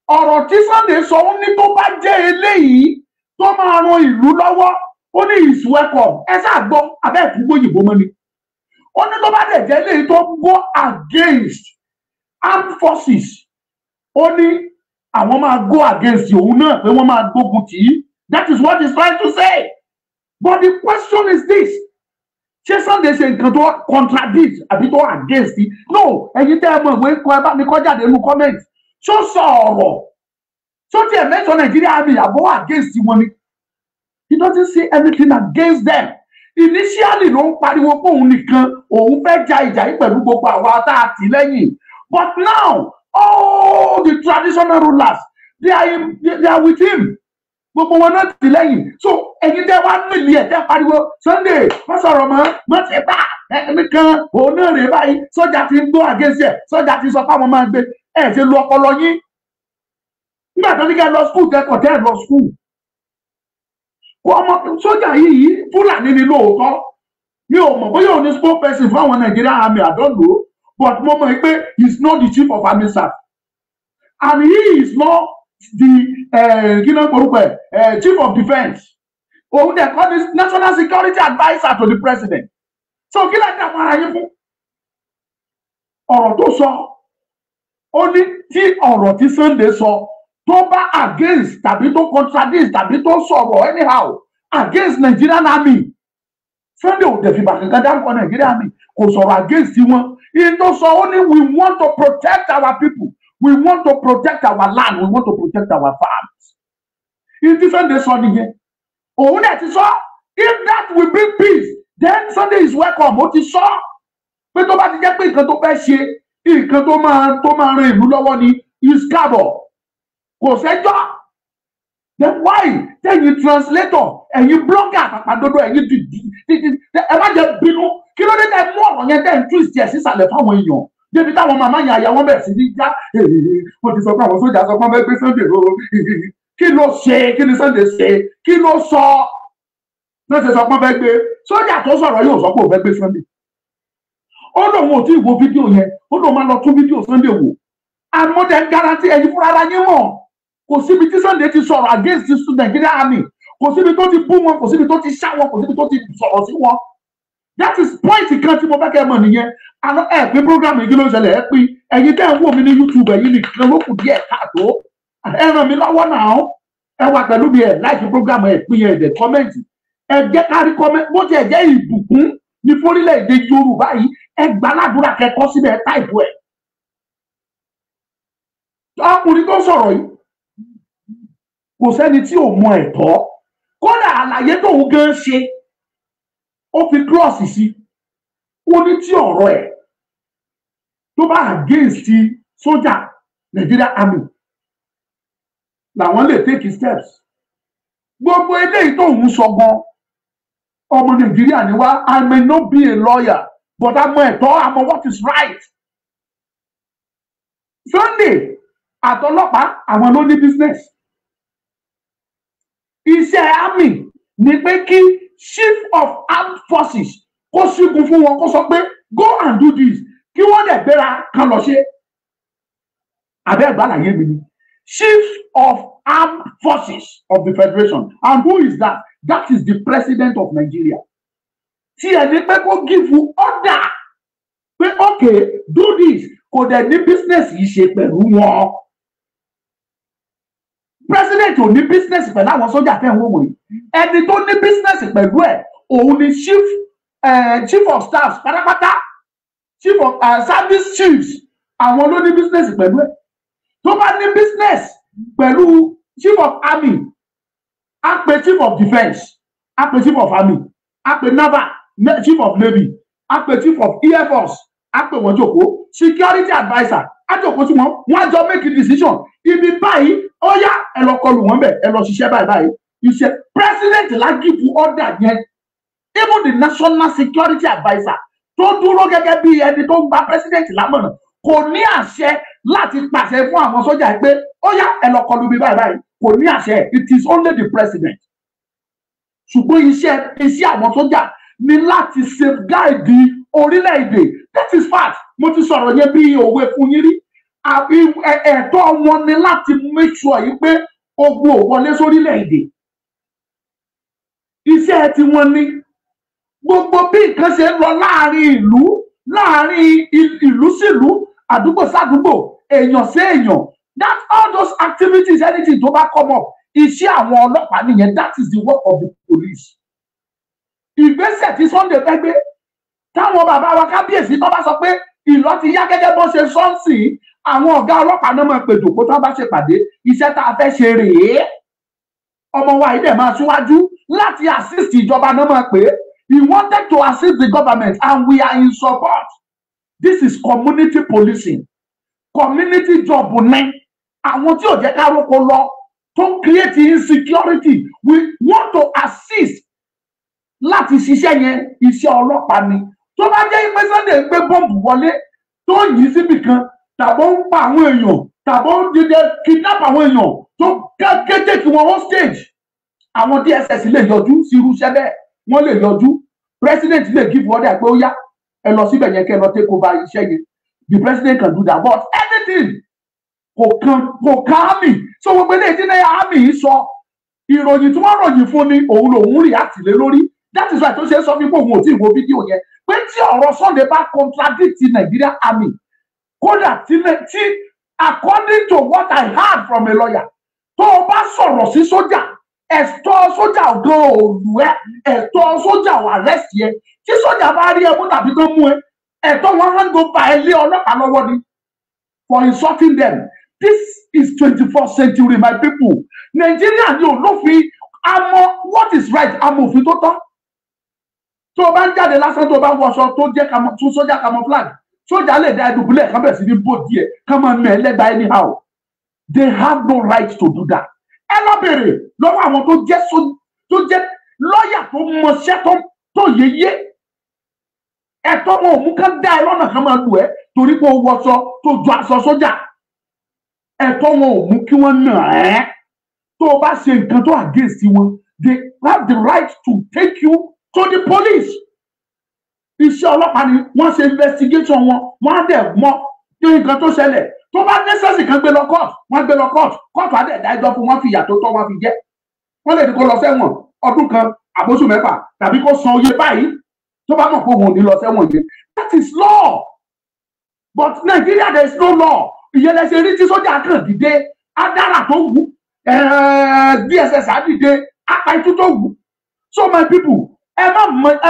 Ọ̀rọ̀ tí Sunday sọ, ó ní tó bá jẹ́ eléyìí tó máa ran ìlú lọ́wọ́, ó ní is welcome. Ẹ ṣáà gbọ́ abẹ́ ìfúgbó òyìnbó mọ́ ni. Ó ní tó bá dẹ̀ jẹ́ eléyìí tó go against armed forces, ó ní àwọn máa go against òun náà, pé wọ́n máa gbógun tì í. That is what he's trying to say. But the question is this: ṣé Sunday ṣe nǹkan tó contradict àbí tó against? No, ẹ̀yin tẹ́ ẹ mọ̀ ìwé kọ, ẹ bá mi kọ jáde nínú comment. Ṣó sọ ọ̀rọ̀ ṣó tiẹ̀ mention Nigeria Army àbọ̀ against wọn ni? He doesn't say anything against them. Initially ló ń pariwo pé òun nìkan òun fẹ́ ja ìjà yìí pẹ̀lú gbogbo àwa tá a tì lẹ́yìn, but now all the traditional rulers, they are with him. Gbogbo wọn náà tì lẹ́yìn. So ẹ̀yin tẹ́ wá nílì ẹ̀ tẹ́ pariwo Sunday wọ́n sọ̀rọ̀ mọ́ mọ́ ti bá ẹnìkan, òun náà rèé báyìí. Sójà ti ń gbó against ẹ̀, sójà ti sọ fáwọn máa gbé ẹ̀. Ṣe lu ọpọlọ yín nígbà tó ní kẹ́ lọ school, tẹ́kọ̀ tẹ́ ẹ̀ lọ school kó ọmọ sójà yìí. Fúlàní ni lóòótọ́, mi ò mọ̀ bóyá òun ní spokesperson fún àwọn Nigerian Army, I don't know, but mo mọ̀ pé he is not the chief of army staff and he is not the kí ló ń porúkọ ẹ̀, chief of defence. Òun dẹ̀ kọ́ ni national security adviser to the president. So kí lè dààmú ara yín fún? Ọ̀rọ̀ tó sọ, ó ní tí ọ̀rọ̀ tí Sunday sọ tó bá against tàbí tó contradict tàbí tó sọ̀rọ̀ anyhow against Nigerian Army, Sunday ò dẹ̀ fìgbà kankan dárúkọ Nigerian Army, kò sọ̀rọ̀ against wọn. Ìyẹn tó sọ, ó ní we want to protect our people, we want to protect our land, we want to protect our farms. Ìyẹn tí Sunday sọ nìyẹn. Òun dẹ̀ ti sọ, if that will bring peace, then Sunday is welcome. Ó ti sọ pé tó bá ti jẹ́ pé nǹkan tó fẹ́ ṣe, nǹkan tó máa ran ìlú lọ́wọ́ ni, is káàbọ̀, kò sẹ́jọ́. Then why tẹ̀yin translator, ẹ̀yin blogger àpàpàdodo, ẹ̀yin dìdí ẹ má jẹ́ bínú, kí ló dé tẹ́ mú ọ̀rọ̀ yẹn, tẹ́ ń twist ẹ̀ sísàlẹ̀ fáwọn èèyàn, débi táwọn màmá yẹn àyà wọn bẹ̀rẹ̀ sí ní já? Wọ́n ti sọ pé àwọn sójà sọ pé wọ́n fẹ́ gbé Sunday o. Kí ló ṣe? Kí ni Sunday ṣe? Kí ló sọ ló ṣe sọ pé wọ́n fẹ́ gbé? Sójà tó sọ̀rọ̀ yóò sọ pé òun fẹ́ gbé Sunday. Ó lóun ò tí ì wo fídíò yẹn, ó lóun máa lọ tún fídíò Sunday wò. And mo dẹ̀ guarantee ẹ̀yin fúnra ara yín mọ̀, kò síbi tí Sunday ti sọ̀rọ̀ against the Nigerian Army, kò síbi tó ti bú wọn, kò síbi tó ti ṣá wọn, kò síbi tó ti sọ̀rọ̀ sí wọn. That is point kan tí mo fẹ́ kẹ́ ẹ mọ̀ nìyẹn. Àná ẹ pín program yìí, kí ló ń ṣẹlẹ̀? Ẹ pín. Ẹ̀yin tẹ́ ẹ ń wò mí ní YouTube, ẹ̀yin nìkan ló kù díẹ̀ káàtó. Ẹ ràn mí lọ́wọ́ náà. Ẹ wà pẹ̀lú mi, ẹ like program, ẹ pín, ẹ dẹ̀ comment. Ẹ jẹ́ kárí comment. Bó tiẹ̀ jẹ́ ìbùkún ní fórílẹ̀-èdè Yorùbá yìí, ẹ gbà ládùúrà kẹ́kọ̀ọ́ síbẹ̀, ẹ type ẹ̀. Ọkùnrin tó sọ̀rọ̀ yìí, kò sẹ́ni tí ò mọ ẹ̀tọ́. Kódà àlàyé tóun gan ṣe, ó fi clause sí. Ó ní tí ọ̀rọ̀ ẹ̀ tó bá against sójà Nigeria Army làwọn lè take steps. Gbogbo eléyìí tóun sọ gan, ọmọ Nàìjíríà ni wá. I may not be a lawyer, but a mọ ẹ̀tọ́, a mọ what is right. Sunday àtọlọ́pàá, àwọn ló ní business. Iṣẹ́ army ni pé kí chief of armed forces kó sígun fún wọn, kó sọ pé go and do this, kí wọ́n dẹ̀ gbéra kan lọ ṣe. Abẹ́ ìgbàláyé mi ni chief of armed forces of the federation, and who is that? That is the president of Nigeria. Tí ẹni pé kó give you order pé okay, do this, kò dẹ̀ ní business yìí ṣe pẹ̀lú wọn. President ò ní business pẹ̀lú àwọn sójà tẹ̀ ń wò wọ̀nyí. Ẹni tó ní business pẹ̀lú ẹ̀, òun ni chief of staff pátápátá, chief of service chiefs. Àwọn ló ní business pẹ̀lú ẹ̀. Tó bá ní business pẹ̀lú chief of army, á pe chief of defence, á pe chief of army, á pe naval, chief of navy, á pe chief of air force, á pè wọ́n jókòó, security adviser á jókòó sí wọn, wọ́n á jọ make a decision. Ibi báyìí, ó yá, ẹ lọ kọlù wọ́n bẹ̀, ẹ lọ ṣiṣẹ́ báyìí báyìí. Iṣẹ́ president la give order yẹn. Even the national security adviser tó dúró gẹ́gẹ́ bí ẹni tó ń gba president lámọ̀ràn kò ní àṣẹ láti pàṣẹ fún àwọn sójà pé ó yá, ẹ lọ kọlù bí báyìí báyìí. Kò ní àṣẹ. It is only the president. Ṣùgbọ́n iṣẹ́ àwọn sójà ní láti safeguard orílẹ̀-èdè. That is fact. Mo ti sọ̀rọ̀ yẹn bí òwe fún yín rí. Ẹ̀tọ́ wọn ni láti make sure yìí pé ogun ò wọlé sórílẹ̀-èdè. Iṣẹ́ tí wọ́n ní, gbogbo bí nǹkan ṣe ń lọ láàrin ìlú, láàrin ìlú sílùú, àdúgbò sádùúgbò, èèyàn sí èèyàn, that all those activities, anything tó bá come up, iṣẹ́ àwọn ọlọ́pàá nìyẹn. That is the work of the police. Ìgbésẹ̀ tí Sunday fẹ́ gbé, táwọn bàbá wa kábíyèsí tó bá sọ pé ìlọ ti yá, gẹ́gẹ́ bó ṣe sọ́ọ̀sì, àwọn ọ̀gá ọlọ́pàá náà máa pè jòkó. Tó bá ṣe pàdé, iṣẹ́ tá a fẹ́ ṣe rèé, ọmọ wa yìí dẹ̀ máa síwájú láti assist ìjọba náà máa pè é. He wanted to assist the government and we are in support. This is community policing, community job ní. Àwọn tí ò jẹ́ ká róko lọ, tó ń create insecurity, we want to assist láti ṣiṣẹ́ yẹn. Iṣẹ́ ọlọ́pàá ni. Tó bá jẹ́ pé Sunday ń gbé bọ́ǹbù wọlé tó yìí síbì kan, tàbó ń pa àwọn èèyàn, tàbó ń dídẹ kidnap àwọn èèyàn, tó kété kí wọ́n hostage, àwọn DSS lè yọjú sí irúṣẹ́ bẹ́ẹ̀. Wọ́n lè yọjú. President lè give order pé ó yá, ẹ lọ síbẹ̀ yẹn, kẹ́ ẹ lọ take over iṣẹ́ yẹn. The president can do that, but anything kò kan army. So gbogbo eléyìí tí náà army yìí sọ, ìròyìn tí wọ́n ròyìn fún ni òun lòun react lé lórí. That is why tó ṣe é sọ fún pé òun ò tí ì wo fídíò yẹn, pé tí ọ̀rọ̀ Sunday bá contradict Nigeria army, kódà tí according to what I heard from a lawyer, tó o bá sọ̀rọ̀ sí sójà, ẹ̀tọ́ sójà gan òlù ẹ, ẹ̀tọ́ sójà ò arrest yẹ. Tí sójà bá rí ẹ mú tàbí tó mú ẹ, ẹ̀tọ́ wọn hand over ẹ lé ọlọ́pàá lọ́wọ́ ni for insulting them. This is 21st century, my people. Nigeria ni olófin. Àmọ́ what is right, àmọ́ òfin tó tọ́. Tó o bá ń jáde lásán, tó o bá ń wọṣọ tó jẹ́ tún sójà camouflage, sójà lè dá ẹdùbúlẹ̀ kán bẹ̀rẹ̀ sí ní bò díẹ̀, kán máa nà ẹ́ lẹ́gba anyhow. They have no right to do that. Ẹ lọ bèrè lọ́wọ́ àwọn tó jẹ́ lọ́ọ̀yà tó mọṣẹ́ tó yeye. Ẹ̀tọ́ wọn ò mú kán dá ẹ lọ́nà, kan máa lù ẹ́ torí pé o wọṣọ tó jọ aṣọ sójà. Ẹ̀tọ́ wọn ò mú kí wọ́n nà ẹ́. Tó o bá ṣe nǹkan tó against wọn, they have the right to take you to the police. Iṣẹ́ ọlọ́pàá ni. Wọ́n ṣe investigation wọn, wọ́n á dẹ̀ mọ̀ ní nǹkan tó ṣẹlẹ̀. Tó bá necessary kan gbé lọ court, wọ́n gbé lọ court. Court á dẹ̀ dá ẹjọ́ fún wọn, fi ìyà tó tọ́ wọn fi jẹ́. Wọ́n lè ní kó lọ sẹ́wọ̀n ọdún 1 àbóṣù 6, tàbí kó san oye báyìí tó bá mọ̀ pé òun ò ní lọ sẹ́wọ̀n yẹn. That is law, but Nigeria, there is no law. Ìyẹn lẹsẹ rí tí sójà kàn dìde, adára tó wù, DSS á dìde, apá itú tó wù. So my people, ẹ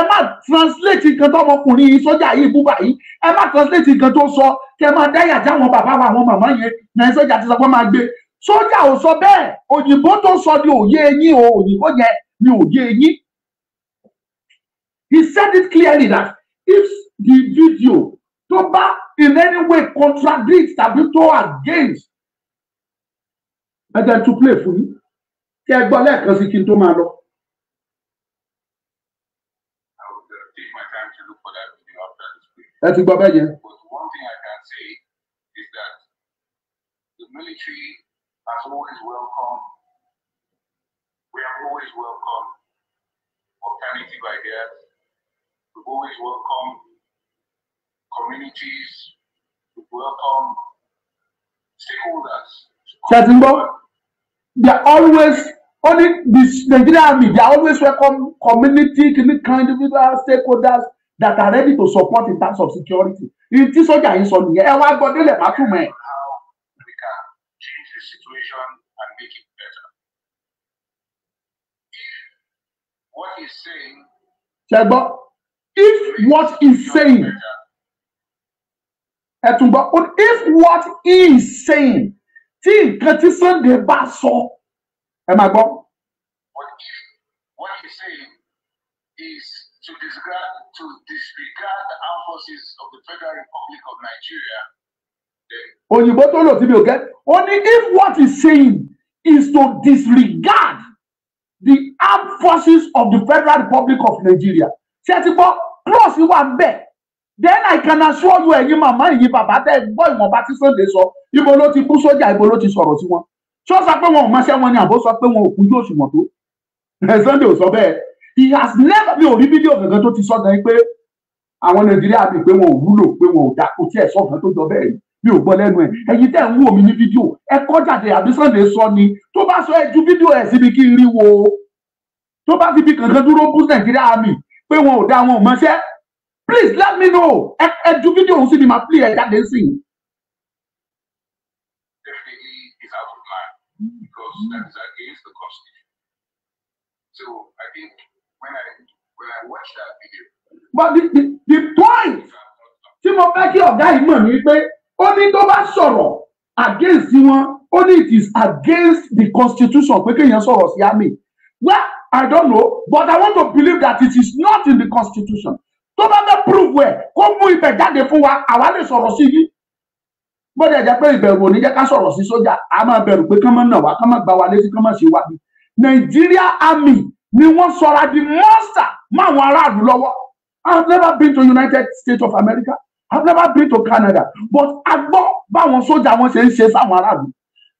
má translate nǹkan tó ọmọkùnrin yìí, sójà yìí, búba yìí, ẹ má translate nǹkan tó sọ, kẹ máa dáyà já àwọn bàbá wa, àwọn màmá yẹn náà. Sójà ti sọ pé máa gbé, sójà ò sọ bẹ́ẹ̀. Òyìnbó tó sọ ní òye yín o. Òyìnbó yẹn ní òye yín. He said it clearly that if the video tó bá in any way contradict tàbí tó against, ẹ jẹ́ tún play fún yín kí ẹ gbọ́ lẹ́ẹ̀kan sí kí n tó máa lọ. I would take my time to look for that video after this brief. Ẹ ti gbọ́ bẹ́ẹ̀ yẹn. But one thing I can say is that the military has always welcomed, we have always welcomed alternative ideas. We've always welcomed communities. We've welcomed stakeholders to Ṣé ẹ ti ń gbọ́? They are always only the Nigerian army, they are always welcome community, kìnnìkan, individual stakeholders that are ready to support in terms of security. Ìyí tí sójà yìí sọ nìyẹn. Ẹ wá gbọ́ délẹ̀, má túmọ̀ ẹ̀. How we can change the situation and make it better. If what he's saying Ṣé ẹ gbọ́? If what he's saying, better, ẹ tún gbọ́, if what he is saying Tí nǹkan tí Sunday bá sọ, ẹ máa gbọ́. But if what he's saying is to disregard the armed forces of the Federal Republic of Nigeria, then Òyìnbó tó lò tí mi ò get. Ó ní if what he's saying is to disregard the armed forces of the Federal Republic of Nigeria. Ṣé ẹ ti gbọ́? Clause wà ń bẹ̀. Then I can assure you, ẹ̀yin màmá, ẹ̀yin bàbá tẹ́ ẹ gbọ́ ìwọ̀nba tí Sunday sọ, ibo ló ti kú sójà? Ibo ló ti sọ̀rọ̀ sí wọn? Ṣó sọ pé wọn ò mọṣẹ́ wọn ni, àbó sọ pé wọn ò kúnjú òṣùwọ̀n tó? Sunday ò sọ bẹ́ẹ̀. He has never, mi ò rí fídíò kankan tó ti sọ gan pé àwọn Nàìjíríà bíi pé wọn ò wúlò, pé wọn ò dá. Kò tí ẹ̀ sọ kan tó jọ bẹ́ẹ̀ rí, mi ò gbọ́ lẹ́nu ẹ̀. Ẹ̀yin tẹ́ ń wò mí ní fídíò, ẹ kọ́ jáde. Àbí Sunday sọ ni? Tó bá sọ, ẹ ju fídíò ẹ̀ síbi kí n rí wo. Tó bá fi bí kankan dúró bú Nàìjíríà army pé wọn ò dá, wọn ò mọṣẹ́, please let me know. Ẹ ju fídíò òun sí mi, máa play ẹ jáde sí i. Definitely is out of line because that is against the constitution. So I think when I watched that video, But the point tí mo fẹ́ kí ọ̀gá yìí mọ̀ ní pé ó ní tó bá sọ̀rọ̀ against wọn, ó ní it is against the constitution pé kéèyàn sọ̀rọ̀ sí army. Well, I don't know, but I want to believe that it is not in the constitution. Tó bá fẹ́ prove ẹ̀, kó mú ibẹ̀ jáde fún wa. Àwa lè sọ̀rọ̀ sí yín. Bó dẹ̀ jẹ́ pé ìbẹ̀rù ò ní jẹ́ ká sọ̀rọ̀ sí sójà, a máa bẹ̀rù pé kán má nà wá, kán má gbá wa létí, kán má ṣe wá bí. Nigeria army ni wọ́n sọra di monster mọ́ àwọn aráàlú lọ́wọ́. I have never been to United States of America. I have never been to Canada, but a gbọ́ báwọn sójà wọn ṣe ń ṣe sáwọn aráàlú.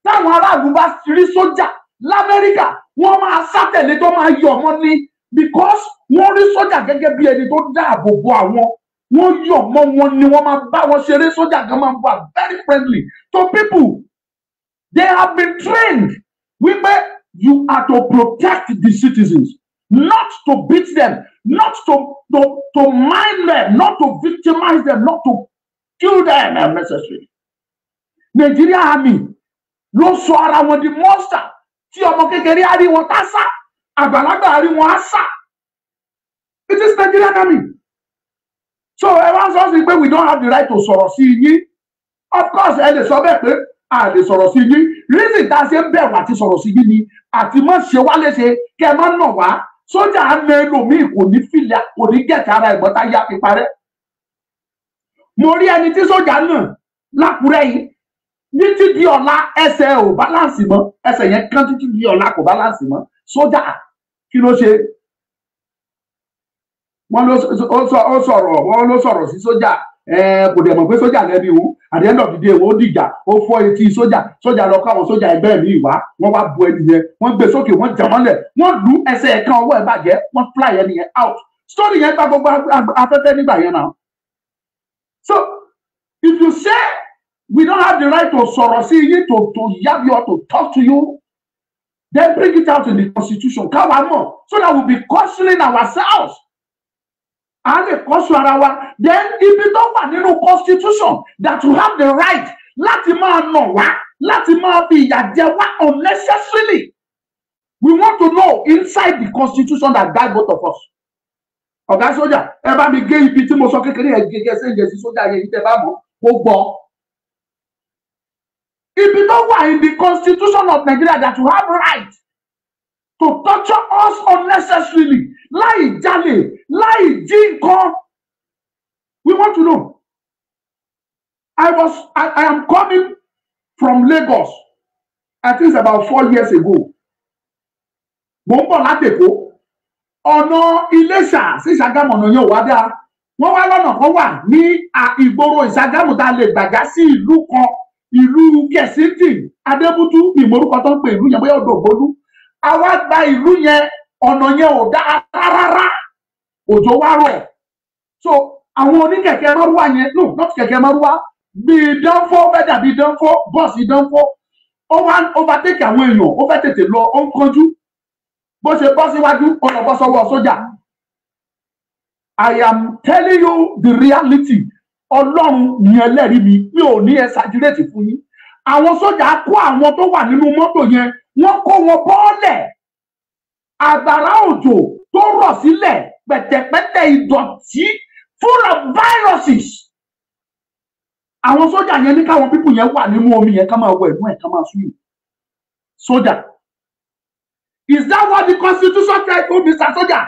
Táwọn aráàlú bá rí sójà l'Amẹ́ríkà, wọ́n máa sátẹ̀lé tó máa yọ̀ wọ́n ní, because wọ́n rí sójà gẹ́gẹ́ bí ẹni tó dáàbò bo àwọn. Wọ́n yọ̀ mọ́ wọn ni, wọ́n máa bá wọn ṣeré. Sójà gan máa wà very friendly to people. They have been trained wípé you are to protect the citizens, not to beat them, not to mind them, not to victimize them, not to kill them unnecessarily. Nigeria army ló sọ ara wọn di monster tí ọmọ kékeré á rí wọn tá sá, àgbàlagbà á rí wọn á sá. It is Nigerian army. So ẹ wá ń sọ sí pé we don't have the right to sọ̀rọ̀ sí yín. Of course, ẹ lè sọ bẹ́ẹ̀ pé a lè sọ̀rọ̀ sí yín. Reason tá a ṣe ń bẹ̀rù àti sọ̀rọ̀ sí yín ni àti má ṣe wá léṣe, kẹ́ ẹ má nà wá. Sójà á na ẹlòmíì, kò ní fìlà, kò ní gẹ̀ẹ́tì ara ẹ̀gbọ́n tá yá fi parẹ́. Mo rí ẹni tí sójà nà lákùrẹ́ yìí, ní títí ọ̀la ẹsẹ̀ ò balance mọ́, ẹsẹ̀ yẹn kán, títí di ọ̀la kò balance mọ́. Sójà kí ló ṣe? Wọ́n ló ó sọ̀rọ̀, wọ́n ló sọ̀rọ̀ sí sójà, kò dẹ̀ mọ̀ pé sójà lẹ́bi òun. At the end of the day, ó dìjà, ó fọ́ etí sójà. Sójà lọ kọ́ àwọn sójà ẹgbẹ́ mi wá, wọ́n wá bu ẹni yẹn, wọ́n gbé sókè, wọ́n jà mọ́lẹ̀, wọ́n lu ẹsẹ̀ ẹ̀kan, ọwọ́ ẹ̀ bàjẹ́, wọ́n fly ẹni yẹn out. Story yẹn gba gbogbo afẹ́fẹ́ nígbà yẹn náà. So if you say we don't have the right to sọ̀rọ̀ sí yín, to yab you or to talk to you, then bring it out in the constitution káwa mọ̀, so that we be cautioning ourselves, a lè caution ara wa. Then ibi tó wà nínú constitution that you have the right láti máa nà wá, láti máa fi ìyà jẹ wá unnecessarily, we want to know inside the constitution that guide both of us. Ọ̀gá sójà, ẹ bá mi gé ibi tí mo sọ kékeré ẹ gẹ́gẹ́ sẹ́yìn sí sójà yẹn yìí, tẹ́ bá mọ̀ kó gbọ́. Ibi tó wà in the constitution of Nigeria that you have right to torture us unnecessarily, láì jalè, láì jí nǹkan, we want to know. I am coming from Lagos, I think it's about 4 years ago. Mo ń bọ̀ láti Èkó, ọ̀nà Iléṣà sí Ṣàgámù, ọ̀nà yẹn ò wá dáa. Wọ́n wá lọ́nà kan wà ní ìgboro Ìṣàgámù tá a lè gbàgá sí ìlú kan, ìlú Kẹ̀sìntì Adébútú, ìmọ̀rúkọ tó ń pè ìlú yẹn, bóyá odò ògbólú. Àwa gba ìlú yẹn, ọ̀nà yẹn ò dáa rárá. Òjò wá rọ̀, so àwọn oníkẹ̀kẹ́ márúwá yẹn, no, not kẹ̀kẹ́ márúwá, bíi dánfó, fẹ́ dàbí dánfó, bọ́ọ̀sì dánfó, ó wá overtake àwọn èèyàn, ó fẹ́ tètè lọ, ó ń kánjú. Bó ṣe bọ́ síwájú, ó lọ bọ́ sọ́wọ́ sójà. I am telling you the reality. Ọlọ́run ní ẹlẹ́rìí mi, mi ò ní exaggerate fún yín. Àwọn sójà kó àwọn tó wà nínú mọ́tò yẹn, wọ́n kó wọn bọ́ọ̀lẹ̀. Àgbàrá òjò tó rọ̀ sílẹ̀, pẹ̀tẹ̀pẹ̀tẹ̀ ìdọ̀tí full of viruses. Àwọn sójà yẹn ní káwọn pípù yẹn wà nínú omi yẹn ká máa wọ ẹ̀nú ẹ̀ ká máa swim. Sójà. Is that what the constitution tell you, Mr. Soja?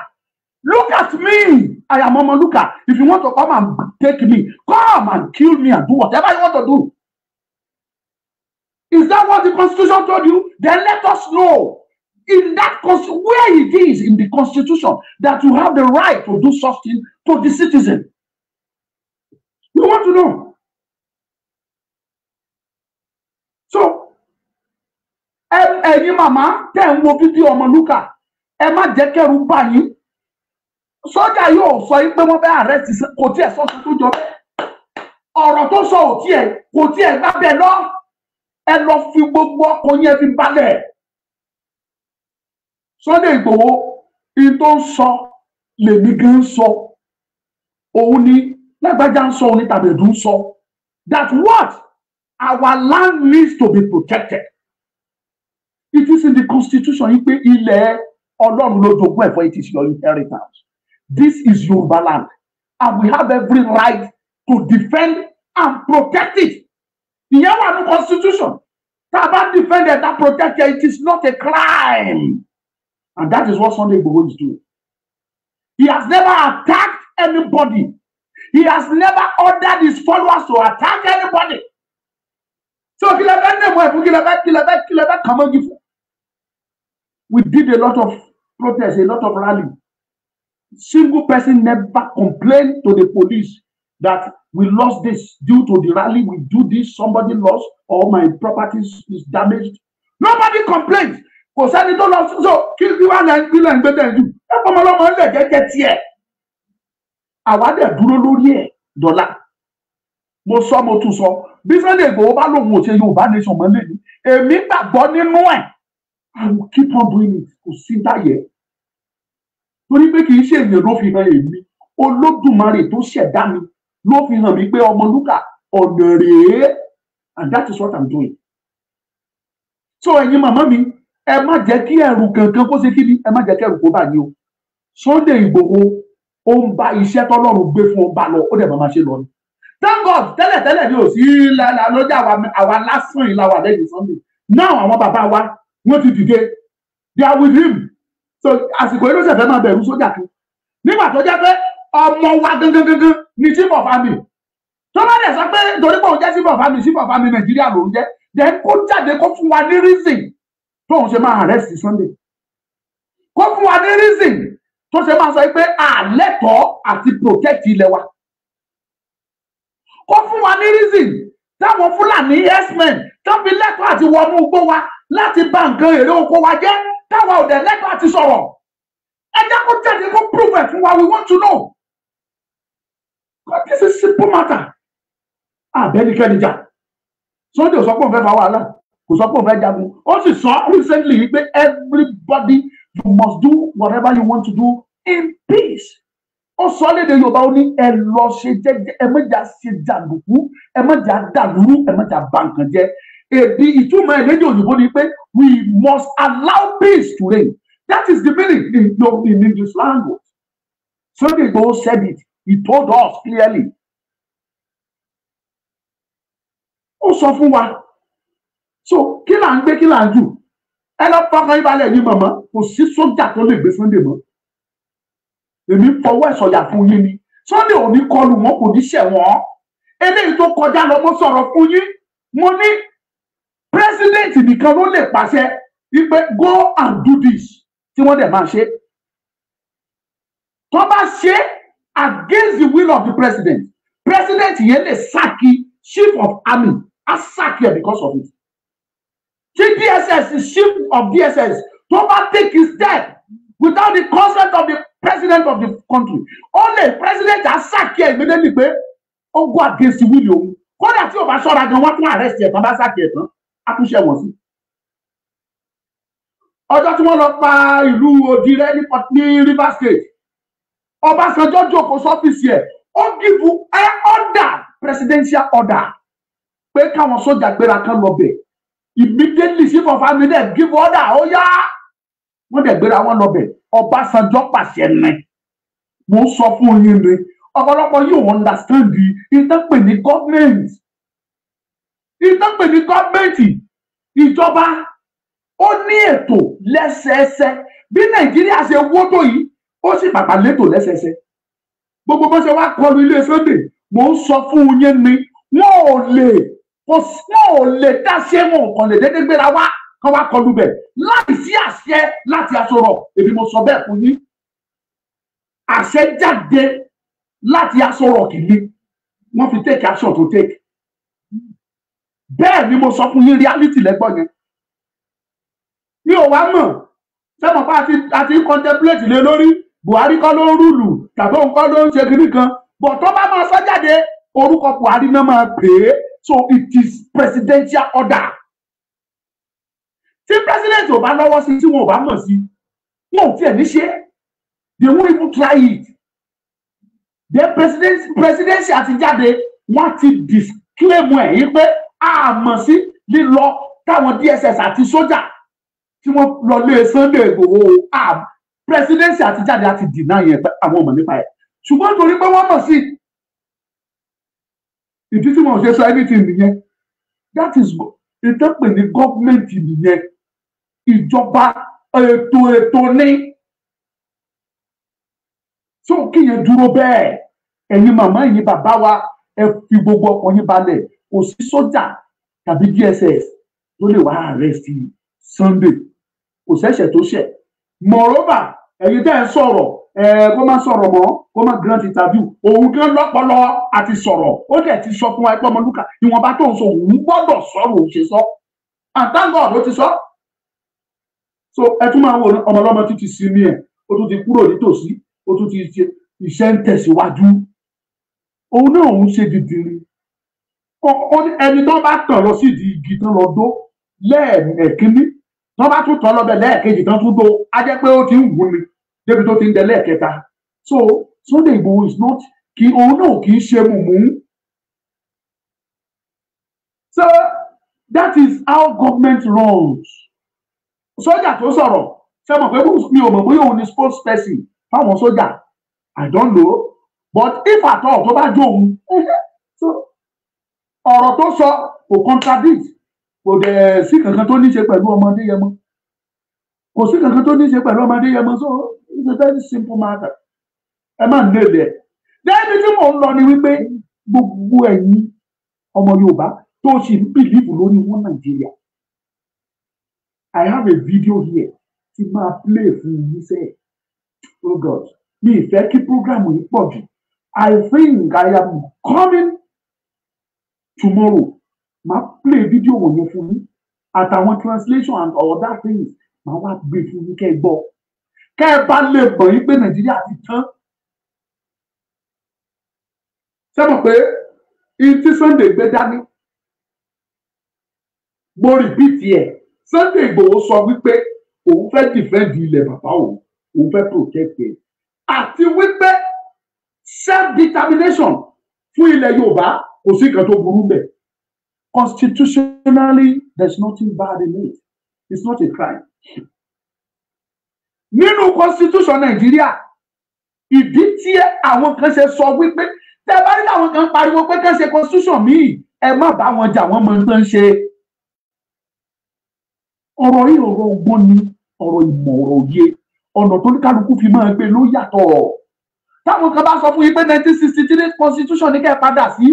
Look at me. I am Omoluka. If you want to come and take me, come and kill me and do whatever you want to do. Is that what the constitution told you? Then let us know in that where it is in the constitution that you have the right to do something to the citizen. We want to know. So, ẹ̀yin màmá tẹ́ ń wo fídíò Ọmọlúkà, ẹ má jẹ́ kẹ́rù bà yín. Sọ́jà yóò sọ yín pé wọ́n fẹ́ arrest, kò tiẹ̀ sọ tó jọ bẹ́ẹ̀. Ọ̀rọ̀ tó sọ ò tiẹ̀ kò tiẹ̀ gbá bẹ́ẹ̀ lọ. Ẹ lọ fi gbogbo ọkọ̀ yẹn fi balẹ̀. Sunday Igboho in tó ń sọ lèmi gan ń sọ, òun ni lágbájá ń sọ, òun ni tàbẹ̀dù ń sọ, that what our land needs to be protected. It is in the constitution yìí pé ilẹ̀ Ọlọ́run ló jogún ẹ̀fọ́, it is your inheritance. This is Yoruba land and we have every right to defend and protect it. Ìyẹn wà ní constitution. Tá a bá defend it and protect it, it is not a crime. And that is what Sunday Igboho is doing. He has never attacked anybody. He has never ordered his followers to attack anybody. So we did a lot of protests, a lot of rally. Single person never complained to the police that we lost this due to the rally, we do this, somebody lost, or my property is damaged. Nobody complains. Kò sẹ́ni tó lọ so kí wá lẹ́ ń gbé tẹ̀ jù ẹ fọmọ ọlọ́mọ ńlẹ̀ jẹ́jẹ́ tiẹ̀. Àwa dẹ̀ dúró lórí ẹ̀ dọ́là. Mo sọ, mo tún sọ, bí Sunday Igboho bá lòun ò ṣe Yorùbá nation mọ́ lẹ́nu, èmi gbàgbọ́ nínú ẹ̀. I will keep on doing it. Kò sí dáyẹ̀. Torí pé kì í ṣe èèyàn ló fi hàn èmi, Olódùmarè tó ṣẹ̀dá mi ló fi hàn mí pé Ọmọlúkà ọ̀nà rèé, and that is what I'm doing. So ẹ̀yin màmá mi, ẹ má jẹ́ kí ẹ̀rù kankan kó ṣe kí ni, ẹ má jẹ́ kí ẹ̀rù kó bà yín o. Sunday Igboho ó ń bá iṣẹ́ tọ́lọ́run gbé fún ọba lọ, ó dẹ̀ máa ṣe lọ ni. Thank God, tẹ́lẹ̀tẹ́lẹ̀ ni ò sí lọ́jà àwa lásán yìí la wà lẹ́yìn Sunday. Now àwọn bàbá wa wọ́n ti dìde, they are with him. So àsìkò yìí ló ṣẹ̀fẹ̀ máa bẹ̀rù sójà kan. Nígbà tó jẹ́ pé ọmọ wa gangan gangan ni chief of army. Tó bá dẹ̀ sọ pé torí pé òun jẹ́ chief of army, chief of army Nàìjíríà lòún jẹ́, then kó jáde kó fún wa ní reason tóun ṣe máa arrest Sunday. Kó fún wa ní reason tó ṣe máa sọ pé àlẹ́tọ̀ọ́ àti protect ilẹ̀ wa. Kó fún wa ní reason táwọn Fúlàní herdsmen tó fi lẹ́tọ̀ọ́ àti wọnú igbó wa láti bà nǹkan èrè oko wa jẹ́, táwa ò dẹ̀ lẹ́tọ̀ọ́ àti sọ̀rọ̀. Ẹ jẹ́ kó jáde kó prove ẹ̀ fún wa, we want to know. But this is simple matter. Àbẹ́nikẹ́ni jà. Sunday ò sọ pé òun fẹ́ fa wàhálà, kò sọ pé òun fẹ́ jagun. Ó sì sọ recently pé everybody, you must do whatever you want to do in peace. Ó sọ lédè Yorùbá, ó ní ẹ lọ ṣe jẹ́jẹ́, ẹ má jà ṣe jàǹdùkú, ẹ má jà dàlúrú, ẹ má jà bà nǹkan jẹ́. Èdè ìtumọ̀ ẹ̀ lédè òyìnbó ni pé we must allow peace to reign. That is the meaning in English language. Sunday Igboho said it. He told us clearly. Ó sọ fún wa. So kí là ń gbé, kí là ń jù? Ẹ lọ fọkàn yín balẹ̀ yín mọ̀mọ́, kò sí sójà tó lè gbé Sunday mọ́. Èmi fọwọ́ ẹ̀sọ̀yà fún yín ni. Sunday ò ní kọlù wọn, kò ní ṣẹ̀ wọ́n. Eléyìí tó kọjá lọ, mo sọ̀rọ̀ fún yín. Mo ní president nìkan ló lè pàṣẹ wípé go and do this, tí wọ́n dẹ̀ máa ṣe. Tó bá ṣe against the will of the president, president yẹn lè sáàkì chief of army, á sáàkì ẹ̀ because of it. Tí DSS, chief of DSS, tó bá take his step without the consent of the president of the country, only president á sáàkì ẹ̀ immediately pé ó go against the will òun. Kódà tí ò bá ṣọ́ra gan, wọ́n tún arrest ẹ̀ tán, bá sáàkì ẹ̀ tán, á tún ṣẹ̀wọ̀n sí. Ọjọ́ tí wọ́n lọ pa ìlú Òdìrẹ ní Rivers State, Ọbásanjọ́ jókòó sọ́fíìsì ẹ̀, ó give order, presidential order, pé káwọn sójà gbéra kan lọ bẹ̀. Immediately chief of army dẹ̀ give order, ó yá, wọ́n dẹ̀ gbéra wọn lọ bẹ̀. Ọbásanjọ́ pàṣẹ ni. Mo ń sọ fún yín ni, ọ̀pọ̀lọpọ̀ yóò understand the ìtàn pè ní government. Ìtọ́pẹ̀ ní gọ́ọ̀mẹ̀ntì, ìjọba ó ní ètò lẹ́sẹẹsẹ. Bí Nàìjíríà ṣe wó tó yìí, ó sì pàpà létò lẹ́sẹẹsẹ. Gbogbo bó ṣe wá kọlu ilé Sunday, mò ń sọ fún yín ni, wọn ò lè kò wọn ò lè dáṣẹ, wọn ò kàn lè dédé gbéra wá kán wá kọlu bẹ̀ láì sí àṣẹ láti Aso Rock. Èmi mo sọ bẹ́ẹ̀ fún yín. Àṣẹ jáde láti Aso Rock ni wọ́n fi take action to take. Bẹ́ẹ̀ ni mo sọ fún yín, reality lẹ́gbọ́n yẹn. Mi ò wá mọ̀ sẹ́mọ̀ pa àti contemplate lé lórí. Buhari kọ́ ló ń rule tàbí òun kọ́ ló ń ṣe kinní kan, but tó bá máa sọ jáde, orúkọ Buhari náà máa pè é. So it is presidential order. Tí president ò bá lọ́wọ́ sí, tí wọn ò bá mọ̀ sí, wọn ò tiẹ̀ ní ṣe. They won't even try it. The presidency àti jáde, wọ́n ti disclaim ẹ̀ yín pé a mọ̀ sí lílọ táwọn DSS àti sójà tí wọ́n lọ lé Sunday Igboho. Presidency àti jáde àti deny yẹn pé àwọn ò mọ̀ nípa ẹ̀, ṣùgbọ́n torí pé wọ́n mọ̀ sí, ìdí tí wọn ò ṣe sọ anything nìyẹn. That is ìtọ́pẹ̀ ní gọ́ọ̀mẹ̀ntì nìyẹn. Ìjọba ètò ní. So kíyẹn dúró bẹ́ẹ̀. Ẹ̀yin màmá, ẹ̀yin bàbá wa, ẹ fi gbogbo ọkàn yín balẹ̀. Kò sí sójà tàbí DSS tó lè wá arrest Sunday. Kò sẹ́ṣẹ̀ tó ṣẹ̀. Moreover, ẹ̀yin tẹ́ ẹ sọ̀rọ̀ ẹ kó má sọ̀rọ̀ mọ́, kó má grant interview, òun gan lọ́pọlọ àti sọ̀rọ̀. Ó dẹ̀ ti sọ fún wa pé Ọmọlúkà, ìwọ̀nba tó ń sọ, òun gbọ́dọ̀ sọ̀rọ̀, òun ṣe sọ, and thank God ó ti sọ. So ẹ tún máa wo ọmọlọ́mọ títí sí mi ẹ̀, ó tún ti kúrò nítòsí, ó tún ti ṣe iṣẹ́ ń tẹ̀síwájú. Òun náà òun ṣe dìdìrín. Ẹni tó bá tàn lọ sí ìdí igi tán lọ dó lẹ́ẹ̀kínní, tó bá tún tàn lọ́bẹ̀ lẹ́ẹ̀kejì, tán tún dó, á jẹ́ pé ó ti ń wù mí débi tó ti ń dẹ lẹ́ẹ̀kẹta. So Sunday Igboho is not kí òun náà kì í ṣe mùmú. So that is how government runs. Sójà tó sọ̀rọ̀, ṣé mọ̀ pé mi ò mọ̀ bóyá òun ni spokesperson fáwọn sójà? I don't know, but if at all tó bá jó òun, so ọ̀rọ̀ tó sọ kò contradict, kò dẹ̀ sí kankan tó ní ṣe pẹ̀lú ọmọdé yẹn mọ́, kò sí kankan tó ní ṣe pẹ̀lú ọmọdé yẹn mọ́. So it's a very simple matter. Ẹ má nílẹ̀ ẹ̀ débi tí mò ń lọ ni wípé gbogbo ẹ̀yin ọmọ Yorùbá tó sì ń believe lórí wọn Nàìjíríà, I have a video here tí máa play fún yín sẹ́ẹ̀. Oh God, mi ì fẹ́ kí program yìí pọ̀ jù. I think I am coming tomorrow, máa play video wọ̀nyẹn fún yín àtàwọn translation and other things. Máa wá gbé fún yín kẹ́ ẹ gbọ́, kẹ́ ẹ bá lè mọ̀ yín pé Nàìjíríà ti tán. Ṣé mọ̀ pé ìtí Sunday gbé dání, mo repeat ẹ̀, Sunday Igboho sọ wípé òun fẹ́ defend ilẹ̀ bàbá òun, òun fẹ́ protect ẹ̀, àti wípé self determination fún ilẹ̀ Yorùbá, kò sí nǹkan tó burú bẹ́ẹ̀. Constitutionally, there is nothing bad in it. It's not a crime nínú constitution Nàìjíríà. Ìdí tí àwọn kan ṣe sọ wípé, tẹ bá rí àwọn kan pariwo pé kán ṣe constitution míì, ẹ má bá wọn jà, wọ́n mọ nǹkan ṣe. Ọ̀rọ̀ yìí, ọ̀rọ̀ ọgbọ́n ni, ọ̀rọ̀ ìmọ̀, ọ̀rọ̀ òye. Ọ̀nà tó ní kálukú fi máa gbé ló yàtọ̀. Táwọn kan bá sọ fún yín pé 1963 constitution ní kẹ́ ẹ padà sí,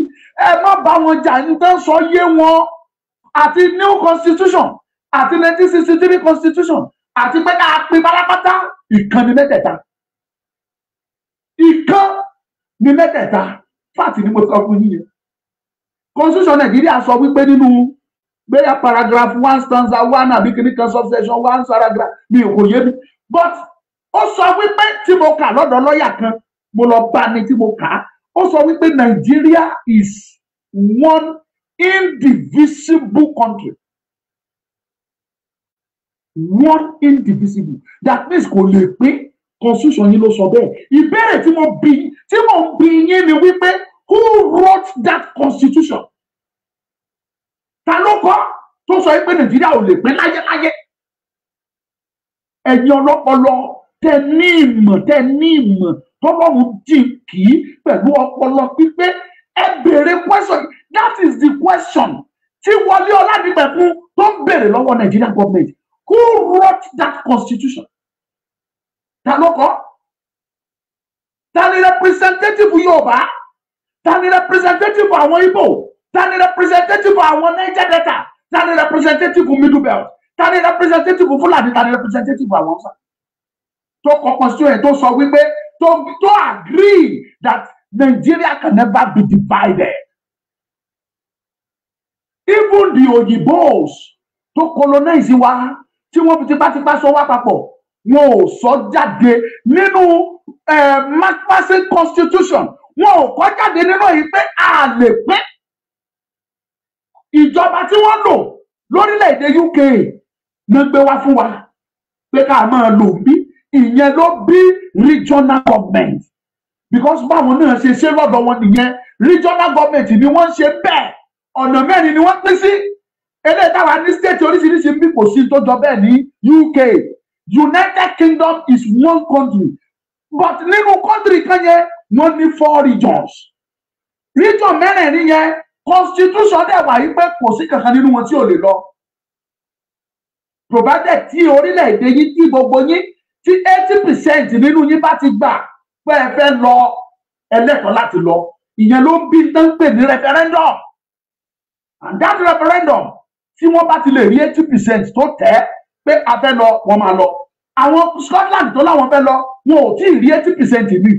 ẹ má bá wọn jà. Ní tán sọ yé wọn, àti new constitution àti 1963 constitution àti pé ká pín pátápátá, ìkan ní mẹ́tẹ̀ẹ̀ta, ìkan ní mẹ́tẹ̀ẹ̀ta. Fact ni mo sọ fún yín yẹn. Constitution Nàìjíríà sọ wípé nínú bóyá paragraph 1 stanza 1 àbí kìíní kan, subsection 1 paragraph, mi ò kò yé mi, but ó sọ wípé, tí mo kà lọ́dọ̀ lọ́ọ̀yà kan mo lọ bá ní tí mo kà á, ó sọ wípé Nigeria is one indivisible country. One indivisible, that means kò lè pín. Constitution yín ló sọ bẹ́ẹ̀. Ìbéèrè tí mo bí, tí mo ń bi yín ni wípé, who wrote that constitution? Ta ló kọ tó sọ pé Nàìjíríà ò lè pín láyéláyé? Ẹ̀yin ọlọ́pọlọ, tẹ ní ìmọ̀, tẹ ní ìmọ̀ tọ́lọ́run jìn kì í pẹ̀lú ọpọlọ pípé, ẹ béèrè question. That is the question. Tí Wọlé Ọládìpẹ̀kun tó ń béèrè lọ́wọ́ Nigerian government, who wrote that constitution? Ta ló kọ? Ta ni representative Yorùbá? Ta ni representative àwọn Igbo? Ta ni representative àwọn Niger Delta? Ta ni representative Middle Belt? Ta ni representative Fúlàní? Ta ni representative àwọn Hausa tó kọ constitution tó sọ wípé tó agree that Nigeria can never be divided? Even the òyìnbós tó colonize wa, tí wọ́n fi tipátipá sọ wá papọ̀, wọn ò sọ jáde nínú Macpherson constitution. Wọn ò kọ jáde nínú èyí pé a lè pín ìjọba tí wọ́n lò lórílẹ̀‐èdè UK ló gbé wá fún wa pé ká máa lò bí. Ìyẹn ló bí regional government, because báwọn náà ṣe ṣe lọ́dọ̀ wọn nìyẹn. Regional government ni wọ́n ń ṣe bẹ́ẹ̀. Ọ̀nà mẹ́rin ni wọ́n pín sí. Eléyìí táwa ní state oríṣiríṣi bí, kò sí tó jọ bẹ́ẹ̀ ní UK. United Kingdom is one country, but nínú country kan yẹn, wọ́n ní four regions. Region mẹ́rẹ̀ẹ̀rin yẹn, constitution dẹ̀ wà yí pé kò sí kankan nínú wọn tí ò lè lọ, provided tí orílẹ̀-èdè yín, tí gbogbo yín, tí 80% nínú yín bá ti gbà pé ẹ fẹ́ lọ, ẹlẹ́tọ̀ọ́ láti lọ. Ìyẹn ló ń bí tán pè ní referendum. And that referendum, tí wọ́n bá ti lè rí 80% tó tẹ̀ pé a fẹ́ lọ, wọ́n máa lọ. Àwọn Scotland tó láwọn fẹ́ lọ, wọn ò tí ì rí 80% mi.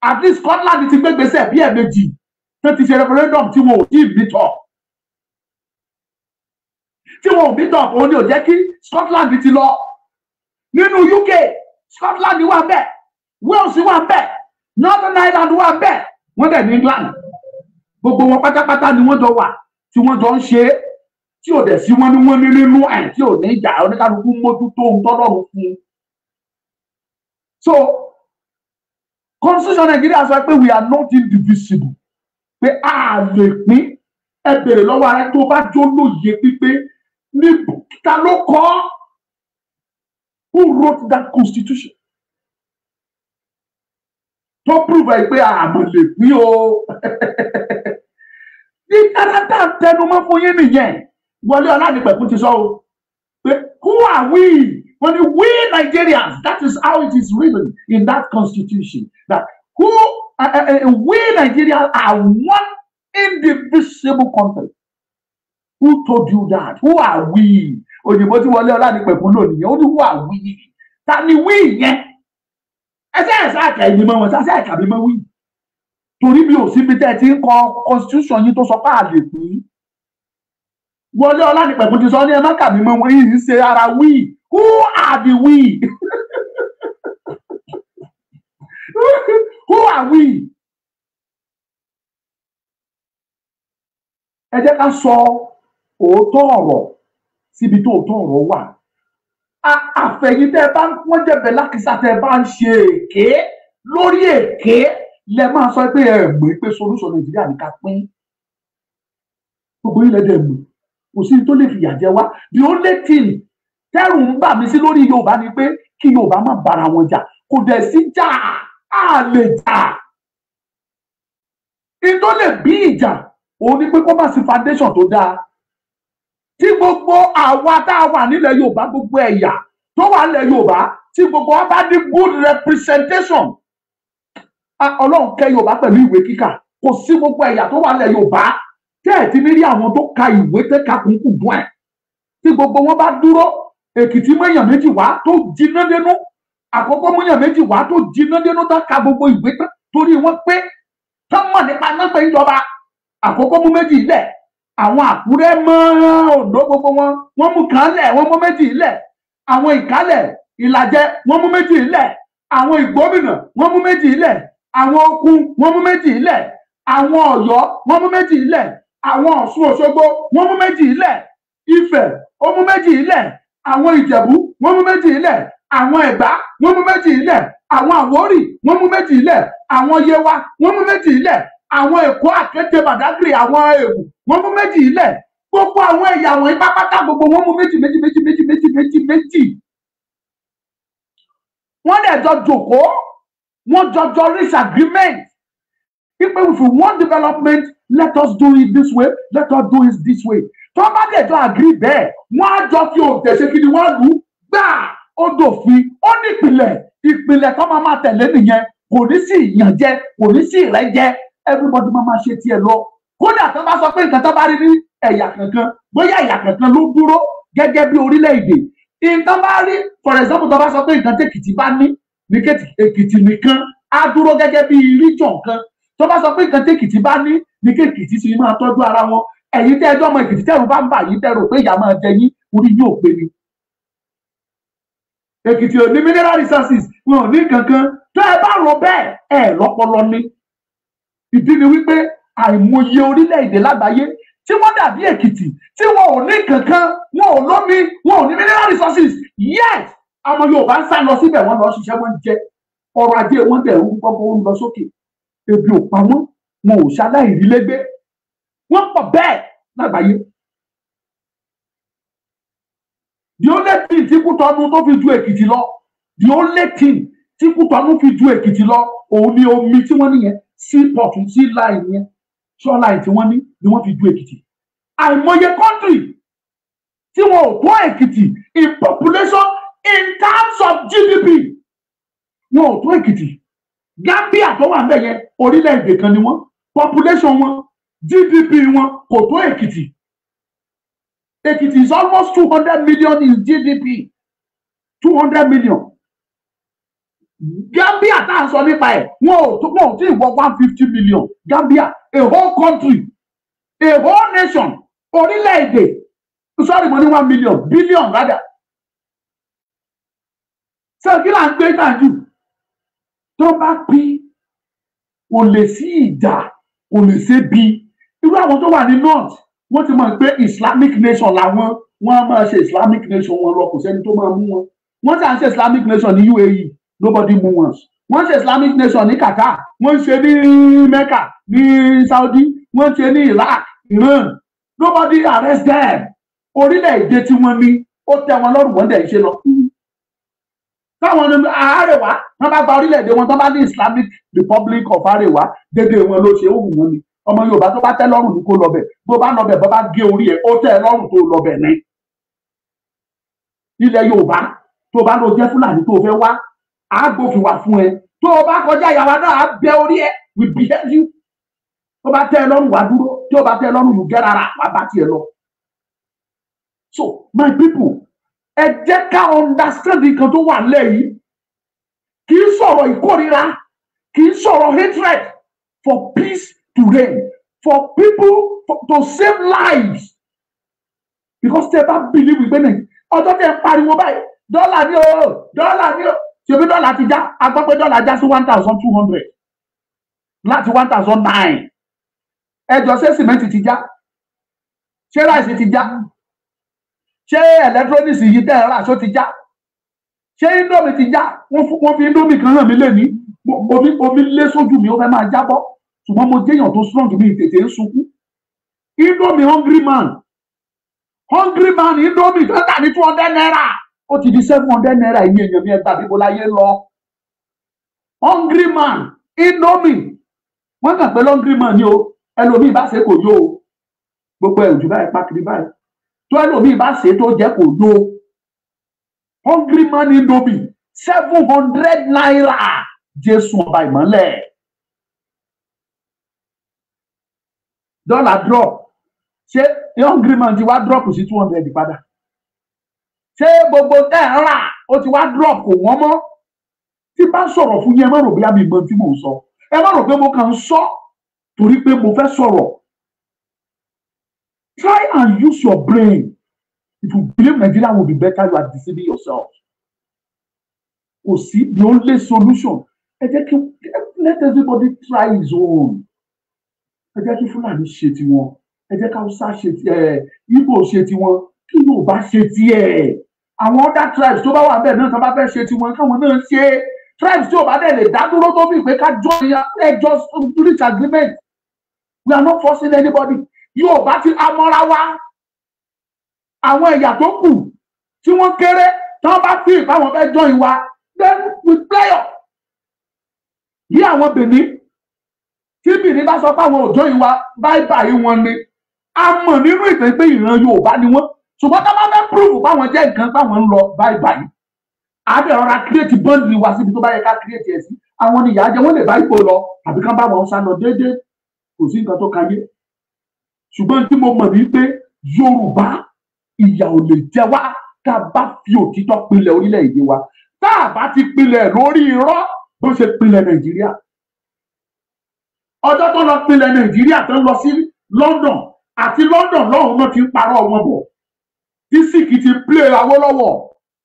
At least Scotland ti gbégbèsè bí ẹ̀ẹ̀mejì tó ti ṣe referendum tí wọn ò tí ì meet up, tí wọn ò meet up. Òun ni ò jẹ́ kí Scotland ti lọ. Nínú UK, Scotland wà bẹ́ẹ̀, Wales wà bẹ́ẹ̀, Northern Ireland wà bẹ́ẹ̀, wọ́n dẹ̀ ní England. Gbogbo wọn pátápátá ni wọ́n jọ wà tí wọ́n jọ ń ṣe é, tí ò dẹ̀ sí wọn ní wọ́n ní nínú ẹ̀ tí ò ní ìjà. Oníkálukú mójútó ohun tọ́lọ́run fún un. So constitution Nigeria sọ pé we are not indivisible, pé a lè pín. Ẹ bèrè lọ́wọ́ ara tó bá jó lóye pípé ní, ta ló kọ? Who wrote that constitution tó prove ẹ pé àmọ́ lè pín o? Ní kárátà tẹnumọ́ fún yín nìyẹn. Wọlé Ọládìpẹ̀kun ti sọ o pé who are we? Wọ́n ní we Nigerians. That is how it is written in that constitution, that who we Nigerians are one indivisible country. Who told you that? Who are we? Òyìnbó tí Wọlé Ọládìpẹ̀kun lò nìyẹn. Ó ní who are we? Ta ni we yẹn? Ẹsẹ ẹsẹ àkàyè mọ wọn sase àkàbí mọ wí, torí mi ò síbi tẹ́ ẹ ti ń kọ constitution yín tó sọ pé a lè pín. Wọlé Ọlánìpẹ̀kun ti sọ ní ẹ má kà mí mọ́ wọn yìí ń ṣe ara we. Who are the we? Who are we? Ẹ jẹ́ ká sọ òótọ́ ọ̀rọ̀ síbi tó òótọ́ ọ̀rọ̀ wà. Àfẹ̀yìn tẹ́ ẹ bá ń wọ́n jẹ̀bẹ̀ lákìsà, tẹ́ ẹ bá ń ṣe èké lórí èké, lẹ máa sọ pé ẹ mọ̀ pé solution Nàìjíríà ní ká pín. Gbogbo ilẹ̀ dẹ̀ mọ̀, kò sí tó lè fìyà jẹ wá. The only thing tẹ́rù ń bà mí sí lórí Yorùbá ni pé kí Yorùbá má bára wọn jà. Kò dẹ̀ sí jà, á lè jà. In tó lè bí ìjà òun ni pé kó má sí foundation tó dáa, tí gbogbo àwa tá a wà nílẹ̀ Yorùbá, gbogbo ẹ̀yà tó wà nílẹ̀ Yorùbá, tí gbogbo wa bá ní good representation. Ọlọ́run kẹ́ Yorùbá pẹ̀lú ìwé kíkà. Kò sí gbogbo ẹ̀yà tó wà nílẹ̀ Yorùbá tẹ́ ẹ̀ ti ní rí àwọn tó ka ìwé tẹ́ ka kúnkún dùn ẹ̀. Tí gbogbo wọn bá dúró, Èkìtì mọ́yàn méjì wá tó jiná dénú, Àkókó mọ́yàn méjì wá tó jiná dénú, tá ka gbogbo ìwé tán torí wọn pé tán mọ̀ nípa náà pé ìjọba. Àkókó mú méjì lẹ̀, àwọn Àkúrẹ́ mọ́ Oǹdó, gbogbo wọn wọ́n mú kan lẹ̀, wọ́n mú méjì lẹ̀. Àwọn Ìkálẹ̀, Ìlàjẹ, wọ́n mú méjì lẹ̀. Àwọn Ìgbómìnà, wọ́n mú méjì lẹ̀. Àwọn Òkun, wọ́n mú méjì lẹ̀. Àwọn Ọ̀yọ́, wọ́n mú méjì lẹ̀. Àwọn Ọ̀ṣun Òṣogbo, wọ́n mú méjì lẹ̀. Ifẹ̀ ó mú méjì lẹ̀. Àwọn Ìjẹ̀bú, wọ́n mú méjì lẹ̀. Àwọn Ẹ̀gbá, wọ́n mú méjì lẹ̀. Àwọn Àwórì, wọ́n mú méjì lẹ̀. Àwọn Yewa, wọ́n mú méjì lẹ̀. Àwọn Èkó, Àkété, Bàdágìrì, àwọn Èwù, wọ́n mú méjì lẹ̀. Gbogbo àwọn ẹ̀yà wọ̀nyí pápátá, gbogbo wọn mú méjì méjì méjì méjì méjì méjì méjì. Wọ́n dẹ̀ jọ jòkó, wọ́n jọjọ reach agreement. If we want development, let us do it this way, let us do it this way. Tó bá dẹ̀ jọ agree bẹ́ẹ̀, wọ́n á jọ fi òǹtẹ̀ ṣe kí ni wọ́n lù ú gbà, ó dòfin, ó ní ìpìlẹ̀. Ìpìlẹ̀ tó máa máa tẹ̀lé nìyẹn. Kò ní sí ìyànjẹ, kò ní sí ìrẹ́jẹ, everybody máa máa ṣe tiẹ̀ lọ. Kódà tó bá sọ pé nǹkan tó bá rí ní ẹ̀yà kankan, bóyá ẹ̀yà kankan ló dúró gẹ́gẹ́ bí orílẹ̀-èdè, nǹkan bá rí, for example, tó bá sọ pé nǹkan tí Èkìtì bá ní ní Èkìtì nìkan á dúró gẹ́gẹ́ bí region kan, tó bá sọ pé nǹkan tí Èkìtì bá ní ní Èkìtì sì máa tọ́jú ara wọn, ẹ̀yin tẹ́ ẹjọ́ ọmọ Èkìtì tẹ́rù bá ń bà yín, tẹ́rù pé ìyá máa jẹ yín, orí yóò pé ni. Èkìtì ò ní mineral resources, wọn ò ní kankan. Tó ẹ bá rò bẹ́ẹ̀, ẹ lọ́pọlọ ní. Ìdí ni wípé àìmọye orílẹ̀-èdè lágbàáyé tí wọ́n dàbí Èkìtì, tí wọn ò ní kankan, wọn ò lómi, wọn ò ní mineral resources, yet àwọn Yorùbá ń sá lọ síbẹ̀, wọ́n lọ ṣiṣẹ́, wọ́n jẹ ọrọ̀ ajé wọn dẹ̀ ń gbọ́gbọ́ ń lọ sókè, ebi ò pa wọ́n, wọn ò ṣaláìrílégbé, wọ́n pọ̀ bẹ́ẹ̀ lágbàáyé. The only thing tí Kútọ́nù tó fi ju Èkìtì lọ, the only thing tí Kútọ́nù fi ju Èkìtì lọ, òun ni omi tí wọ́n níyẹn, seaport, sea line yẹn, shoreline tí wọ́n ní ni wọ́n fi ju Èkìtì. Àìmọye country tí wọn ò tó Èkìtì in population, in terms of GDP, wọn ò tó Èkìtì. Gambia tó wà níbẹ̀ yẹn, orílẹ̀-èdè kan ni wọ́n, population wọn, GDP wọn kò tó Èkìtì. Èkìtì is almost 200 million in GDP, 200 million. Gambia tá à ń sọ nípa ẹ̀, wọn ò tí ì wọ 150 million. Gambia, a whole country, a whole nation, orílẹ̀-èdè, sorry, mo ní 1 million, billion rather. Ṣé kí là ń gbé náà jù? Tó bá pín, kò lè sí ìjà, kò lè ṣe bí irú àwọn tó wà ní north, wọ́n ti mọ̀ pé Islamic nation làwọn, wọ́n á máa ṣe Islamic nation wọn lọ, kò sẹ́ni tó máa mú wọn. Wọ́n ṣà ń ṣe Islamic nation ní UAE, nobody mú wọn. Wọ́n ṣe Islamic nation ní Qatar, wọ́n ṣe ní Mecca ní Saudi, wọ́n ṣe ní Iraq, Iran, nobody arrest them. Orílẹ̀-èdè tí wọ́n ní ó tẹ́ wọn lọ́rùn, wọ́n dẹ̀ ń ṣe lọ. Táwọn ní Àárẹ̀wá wọ́n bá gba orílẹ̀-èdè wọn, tó bá ní Islamic Republic of Àrẹ̀wá, dédé wọn ló ṣe, ó wù wọ́n ni. Ọmọ Yorùbá tó bá tẹ́ lọ́rùn ní kó lọ bẹ̀. Bó bá lọ bẹ̀, bó bá gé orí ẹ̀, ó tẹ́ ẹ lọ́rùn tó lọ bẹ̀ ní. Ilẹ̀ Yorùbá, tó bá lọ jẹ́ Fúlàní tó fẹ́ wá, á gbófin wá fún ẹ. Tó o bá kọjá ìyàwó náà, á bẹ orí ẹ, we behead you. Tó bá tẹ́ ẹ lọ́rùn, wá dúró. Tí ó bá tẹ́ ẹ lọ́rùn, you get ara wá bá tiẹ̀ lọ. So my people, ẹ jẹ́ ká understand nǹkan tó wà nílẹ̀ yìí. Kì í sọ̀rọ̀ ìkórira, kì í sọ̀rọ̀ hatred, for peace to reign, for people to save lives, because tẹ́ bá believe wípé ní ọjọ́ tẹ́ ń pariwo báyìí, dọ́là ní o, dọ́là ní o, ṣebí dọ́là ti já? A gbọ́ pé dọ́là já sí 1,200 láti 1,009. Ẹjọ́, ṣé sìmẹ́ǹtì ti já? Ṣé rice ti já? Ṣé electronics yìí tẹ́ ẹ rà, ṣó ti já? Ṣé Indomie ti já? Wọ́n fi Indomie kan hàn mí lé ní omi, omi lé sójú mi, ó fẹ́ máa jábọ́, ṣùgbọ́n mo jẹ́yàn tó strong, mi tètè ń sunkún. Indomie Hungry Man, Hungry Man Indomie tó tà ní ₦200, ó ti di ₦700. Ẹ̀yìn èèyàn mi, ẹgbàá bíbo láyé lọ. Hungry Man Indomie, wọ́n kàn pé Hungry Man ni o. Ẹlòmíì bá ṣe kò yó o, gbogbo ẹ̀ òjò báyìí pákiri báyìí tó, ẹlòmíì bá ṣe tó jẹ́ kò yó. Hungry Man Indomie, ₦700. Jésù ọba ìmọ́lẹ̀! Dọ́là drop, ṣé Hungry Man ti wá drop sí 200 padà? Ṣé gbogbo ẹ̀ ń rà ó ti wá drop, kò wọ́n mọ́? Tí bá sọ̀rọ̀ fún yín, ẹ má rò bóyá mi mọ tí mò ń sọ. Ẹ má rò pé mo kàn ń sọ torí pé mo fẹ́ sọ̀rọ̀. Try and use your brain. If you believe Nigeria will be better, you are deceiving yourself. Kò sí, the only solution, ẹ jẹ́ kí, let everybody try his own. Ẹ jẹ́ kí Fúlàní ṣe tiwọn, ẹ jẹ́ kí Haúsá ṣe tiẹ̀, Ìgbò ṣe tiwọn, kí Yorùbá ṣe tiẹ̀. Àwọn other tribes tó bá wà bẹ́ẹ̀ náà, tó bá fẹ́ ṣe tiwọn, káwọn náà ṣe. Tribes tí ò bá dẹ̀ lè dá dúró, tó fi pé ká jọ ẹ, just reach agreement. We are not forcing anybody. Yorùbá ti amọ́ra wa. Àwọn ẹ̀yà tó kù tí wọ́n kéré, tí wọ́n bá fi ìbáwọn fẹ́ join wa, then we play up. Bí àwọn Benin tí Tí Benin bá sọ pé àwọn òjò yìí wá báyìí báyìí wọn ni. A mọ̀ nínú ìtàn pé ìran Yorùbá ni wọ́n, ṣùgbọ́n tá a bá fẹ́ prove báwọn jẹ́ nǹkan báwọn ń lọ báyìí báyìí, àbẹ̀ ọ̀rá create boundary wa síbi tó bá yẹ ká create ẹ̀ sí. Àwọn ni ìyá jẹ, wọ́n lè bá Ìgbò lọ àbí kán bá wọn sá lọ déédéé, kò sí nǹkan tó kayé. Ṣùgbọ́n tí mo mọ̀ ní pé Yorùbá, ìyà ò lè jẹ wá tá a bá fi òtítọ́ pilẹ̀ orílẹ̀-èdè wa. Tá a bá ti pilẹ̀ lórí irọ́ bó ṣe pilẹ̀ Nàìjíríà, ọjọ́ tó lọ pilẹ̀ Nàìjíríà, tó ń lọ sí London, àti London lọ́hùn náà ti ń parọ́ wọn bọ̀, tí síkì ti play Awólọ́wọ̀.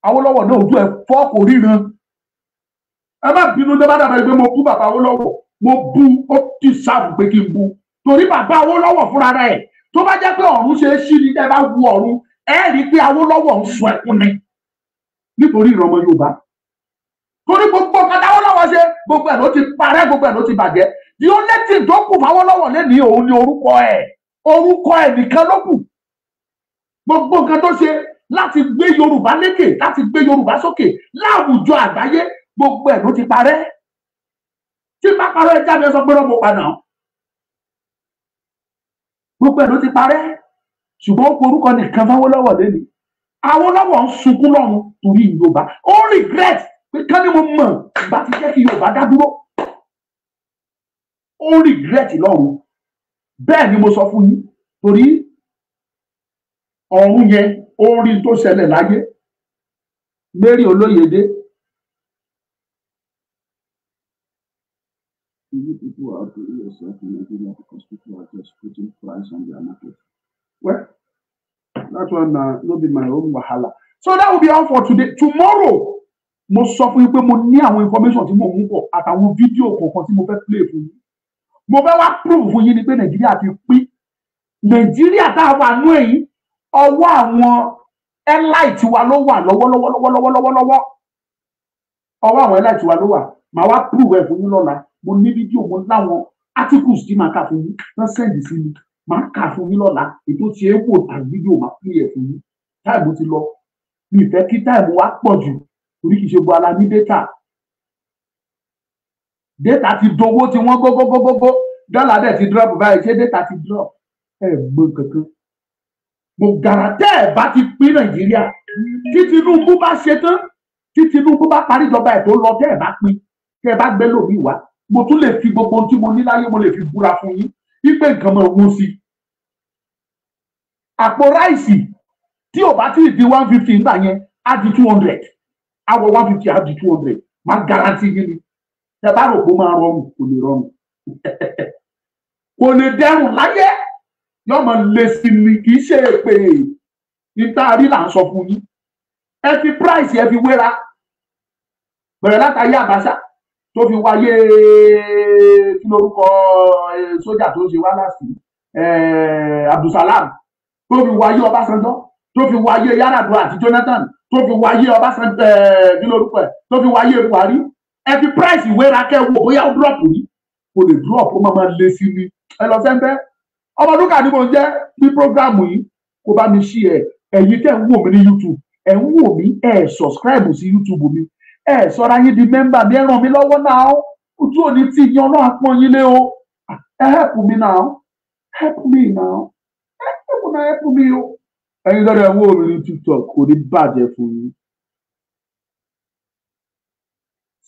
Awólọ́wọ̀ náà, ojú ẹ̀ fọ́, kò ríran. Ẹ má bínú tó bá dàbẹ̀ pé mo bú bàbá Awólọ́wọ̀. Mo bú, ó ti sáàbù pé kí n bú, torí bàbá Awólọ́wọ̀ fúnra rẹ̀, tó bá jẹ́ pé ọ̀run ṣe é ṣí ni, ẹ bá wu ọ̀run, ẹ rí i pé Awólọ́wọ̀ ń sun ẹkún ni nítorí ìran ọmọ Yorùbá, torí gbogbo nǹkan táwólọ́wọ̀ ṣe, gbogbo ẹ̀ ló ti parẹ́, gbogbo ẹ̀ ló ti bàjẹ́. The only thing tó kù fáwólọ́wọ̀ lẹ́nìí òun ni orúkọ ẹ̀. Orúkọ ẹ̀ nìkan ló kù. Gbogbo nǹkan tó ṣe láti gbé Yorùbá lékè, láti gbé Yorùbá sókè láwùjọ àgbáyé, gbogbo ẹ̀ ló ti parẹ́. Tí bá parẹ́, jáde sọ pé rọ́bù padà. Gbogbo ẹ̀ ló ti parẹ́, ṣùgbọ́n ó kọ orúkọ nìkan fáwólọ́wọ̀ lẹ́nìí. Awólọ́wọ̀ ń sunkún lọ́run torí Yorùbá. Ó regret pé ká ní mo mọ̀ bá ti jẹ́ kí Yorùbá dá dúró. Ó regret lọ́run. Bẹ́ẹ̀ ni mo sọ fún yín, torí ọ̀run yẹn, ó rí tó ṣẹlẹ̀ láyé. Mary Olóyèdé. You people are doing yourself in Nigeria because people are just putting price on their market. Well, that one no be my own wahala. So that will be all for today. Tomorrow, mo sọ fún yín pé mo ní àwọn information tí mo mú bọ̀ àtàwọn fídíò kọ̀ọ̀kan tí mo fẹ́ play fún yín. Mo fẹ́ wá prove fún yín ni pé Nàìjíríà ti pín. Nàìjíríà tá a wà nú èyí, ọwọ́ àwọn elite wa ló wà lọ́wọ́lọ́wọ́ lọ́wọ́lọ́wọ́. Ọwọ́ àwọn elite wa ló wà. Màá wá prove ẹ̀ fún yín lọ́la. Mo ní fídíò, mo láwọn articles tí màá kà fún yín, wọ́n send sí mi, màá kà fún yín lọ́la. Ètò tí ẹ wò tàbí fídíò, màá play ẹ̀ fún yín. Time ti lọ, mi ì fẹ́ kí time wa pọ̀ jù, torí kì í ṣe gbọ́ ala ní data. Data ti dowó tí wọ́n gógógógógó, dọ́là dẹ̀ ti drop báyìí. Ṣé data ti drop? Ẹ gbọ́n kankan. Mo guarantee, ẹ̀ bá ti pín Nàìjíríà, tí Tinubu bá ṣe tán, tí Tinubu bá parí ìjọba ẹ̀ tó lọ, tẹ́ ẹ̀ bá pín, tẹ́ ẹ bá gbé lòmíì wá, mo tún lè fi gbogbo ohun tí mo ní láyé, mo lè fi búra fún yín wípé nǹkan máa wọ́n sí. Àpò rice tí ò bá tí ì di 150 nígbà yẹn, á di 200. Àwọ̀ 150 á di 200. Máa guarantee yín ni. Tẹ́ bá rò pé ó máa rọrùn, kò lè rọrùn, kò lè dẹrùn láyé, yóò máa le sí ni. Kì í ṣe èpè, níta rí là ń sọ fún yín. Ẹ fi price, ẹ fi wéra, bẹ̀rẹ̀ látàyé Abacha tó fi wáyé, kí lórúkọ sójà tó ṣe wá láti, Abdulsalam, tó fi wáyé Ọbásanjọ́, tó fi wáyé Yar'Adua àti Jonathan, tó fi wáyé Ọbásanjọ́, kí lórúkọ ẹ̀, tó fi wáyé Buhari. Ẹ fi price wéra kẹ́ wo bóyá ó drop ní. Kò lè drop, ó máa máa le sí ni. Ẹ lọ sẹ́ńpẹ́. Ọmọdúnkà ni mo jẹ́ ní program yìí. Kó bá mi ṣí ẹ. Ẹ̀yin tẹ́ ń wò mí ní YouTube, ẹ̀ ń wò mí, ẹ̀ subscribe sí YouTube mi, ẹ̀ sọ́ra yín di member mi, ẹ ràn mí lọ́wọ́ náà. Ojú òní tí yan náà pọ́n yín lé o. Ẹ help me now, help me now, help me, help me o. Ẹ̀yin lọ́dọ̀ ẹ̀ ń wò mí ní TikTok, kò ní bàjẹ́ fún yín.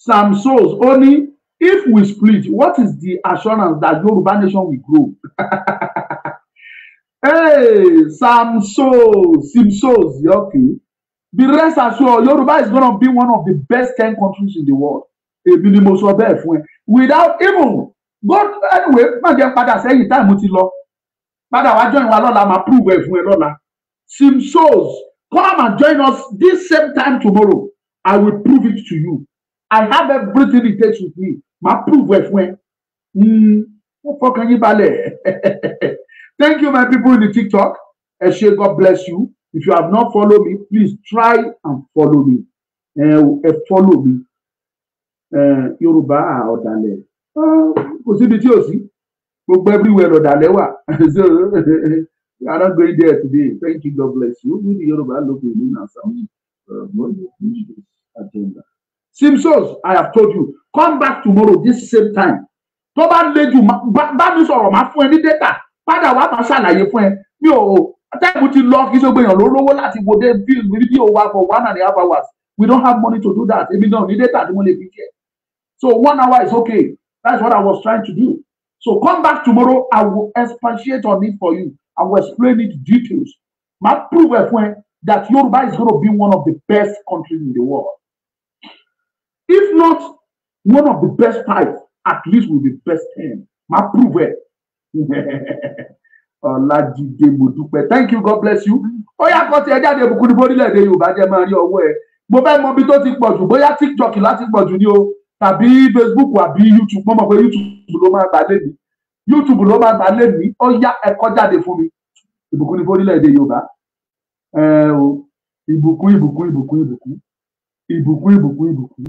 Sam Souls ó ní, "If we split, what is the assurance that Yoruba nation will grow?" Hey, Sam Souls, Sim Souls, okay. Be rest assured, Yoruba is gonna be one of the best 10 countries in the world. Èmi ni mo sọ bẹ́ẹ̀ fún ẹ. Without even go anyway, má jẹ́ padà sẹ́yìn, time ti lọ. Padà wá join wa lọ́la, máa prove ẹ̀ fún ẹ lọ́la. Sim Souls, come and join us this same time tomorrow. I will prove it to you. I have everything it takes with me. Máa prove ẹ̀ fún ẹ. Ó fọkàn yín balẹ̀. Thank you, my people in the TikTok. Ẹ ṣé, God bless you. If you have not followed me, please try and follow me. Ẹ follow me. Yorùbá ọ̀dàlẹ̀. Kò síbi tí ò sí. Gbogbo everywhere ọ̀dàlẹ̀ wà. So we are not going there today. Thank you, God bless you. We the Yorùbá look in and south. Agenda. Simpsons, I have told you, come back tomorrow this same time. Tó bá le jù, bá mi sọ̀rọ̀, máa fún ẹ ní data padà wá, máa ṣàlàyé fún ẹ. Mi ò time ti lọ. Kí ṣe gbèyàn ló lówó láti wo dé fídíò wa for 1.5 hours. We don't have money to do that. Èmi náà ní data tí mo lè fi jẹ, so one hour is okay. That's what I was trying to do. So come back tomorrow, I will expatiate on it for you. I will explain it details. Máa prove ẹ fún ẹ that Yoruba is gonna be one of the best countries in the world. If not one of the best five, at least will be best 10. Máa prove ẹ. Ọlájídé Modúpẹ́, thank you, God bless you. Ó yá, kọ́ tiẹ̀ jáde. Ìbùkún ní orílẹ̀-èdè Yorùbá jẹ́ máa rí ọwọ́ ẹ. Mo fẹ́ mọ ibi tó ti pọ̀ jù, bóyá TikTok láti pọ̀ jù ní o, tàbí Facebook àbí YouTube. Mo mọ̀ pé YouTube ló máa gbà lé mi, YouTube ló máa gbà lé mi. Ó yá, ẹ kọ jáde fún mi. Ìbùkún ní orílẹ̀-èdè Yorùbá ẹ o. Ìbùkún, ìbùkún, ìbùkún, ìbùkún, ìbùkún, ìbùkún, ìbùkún.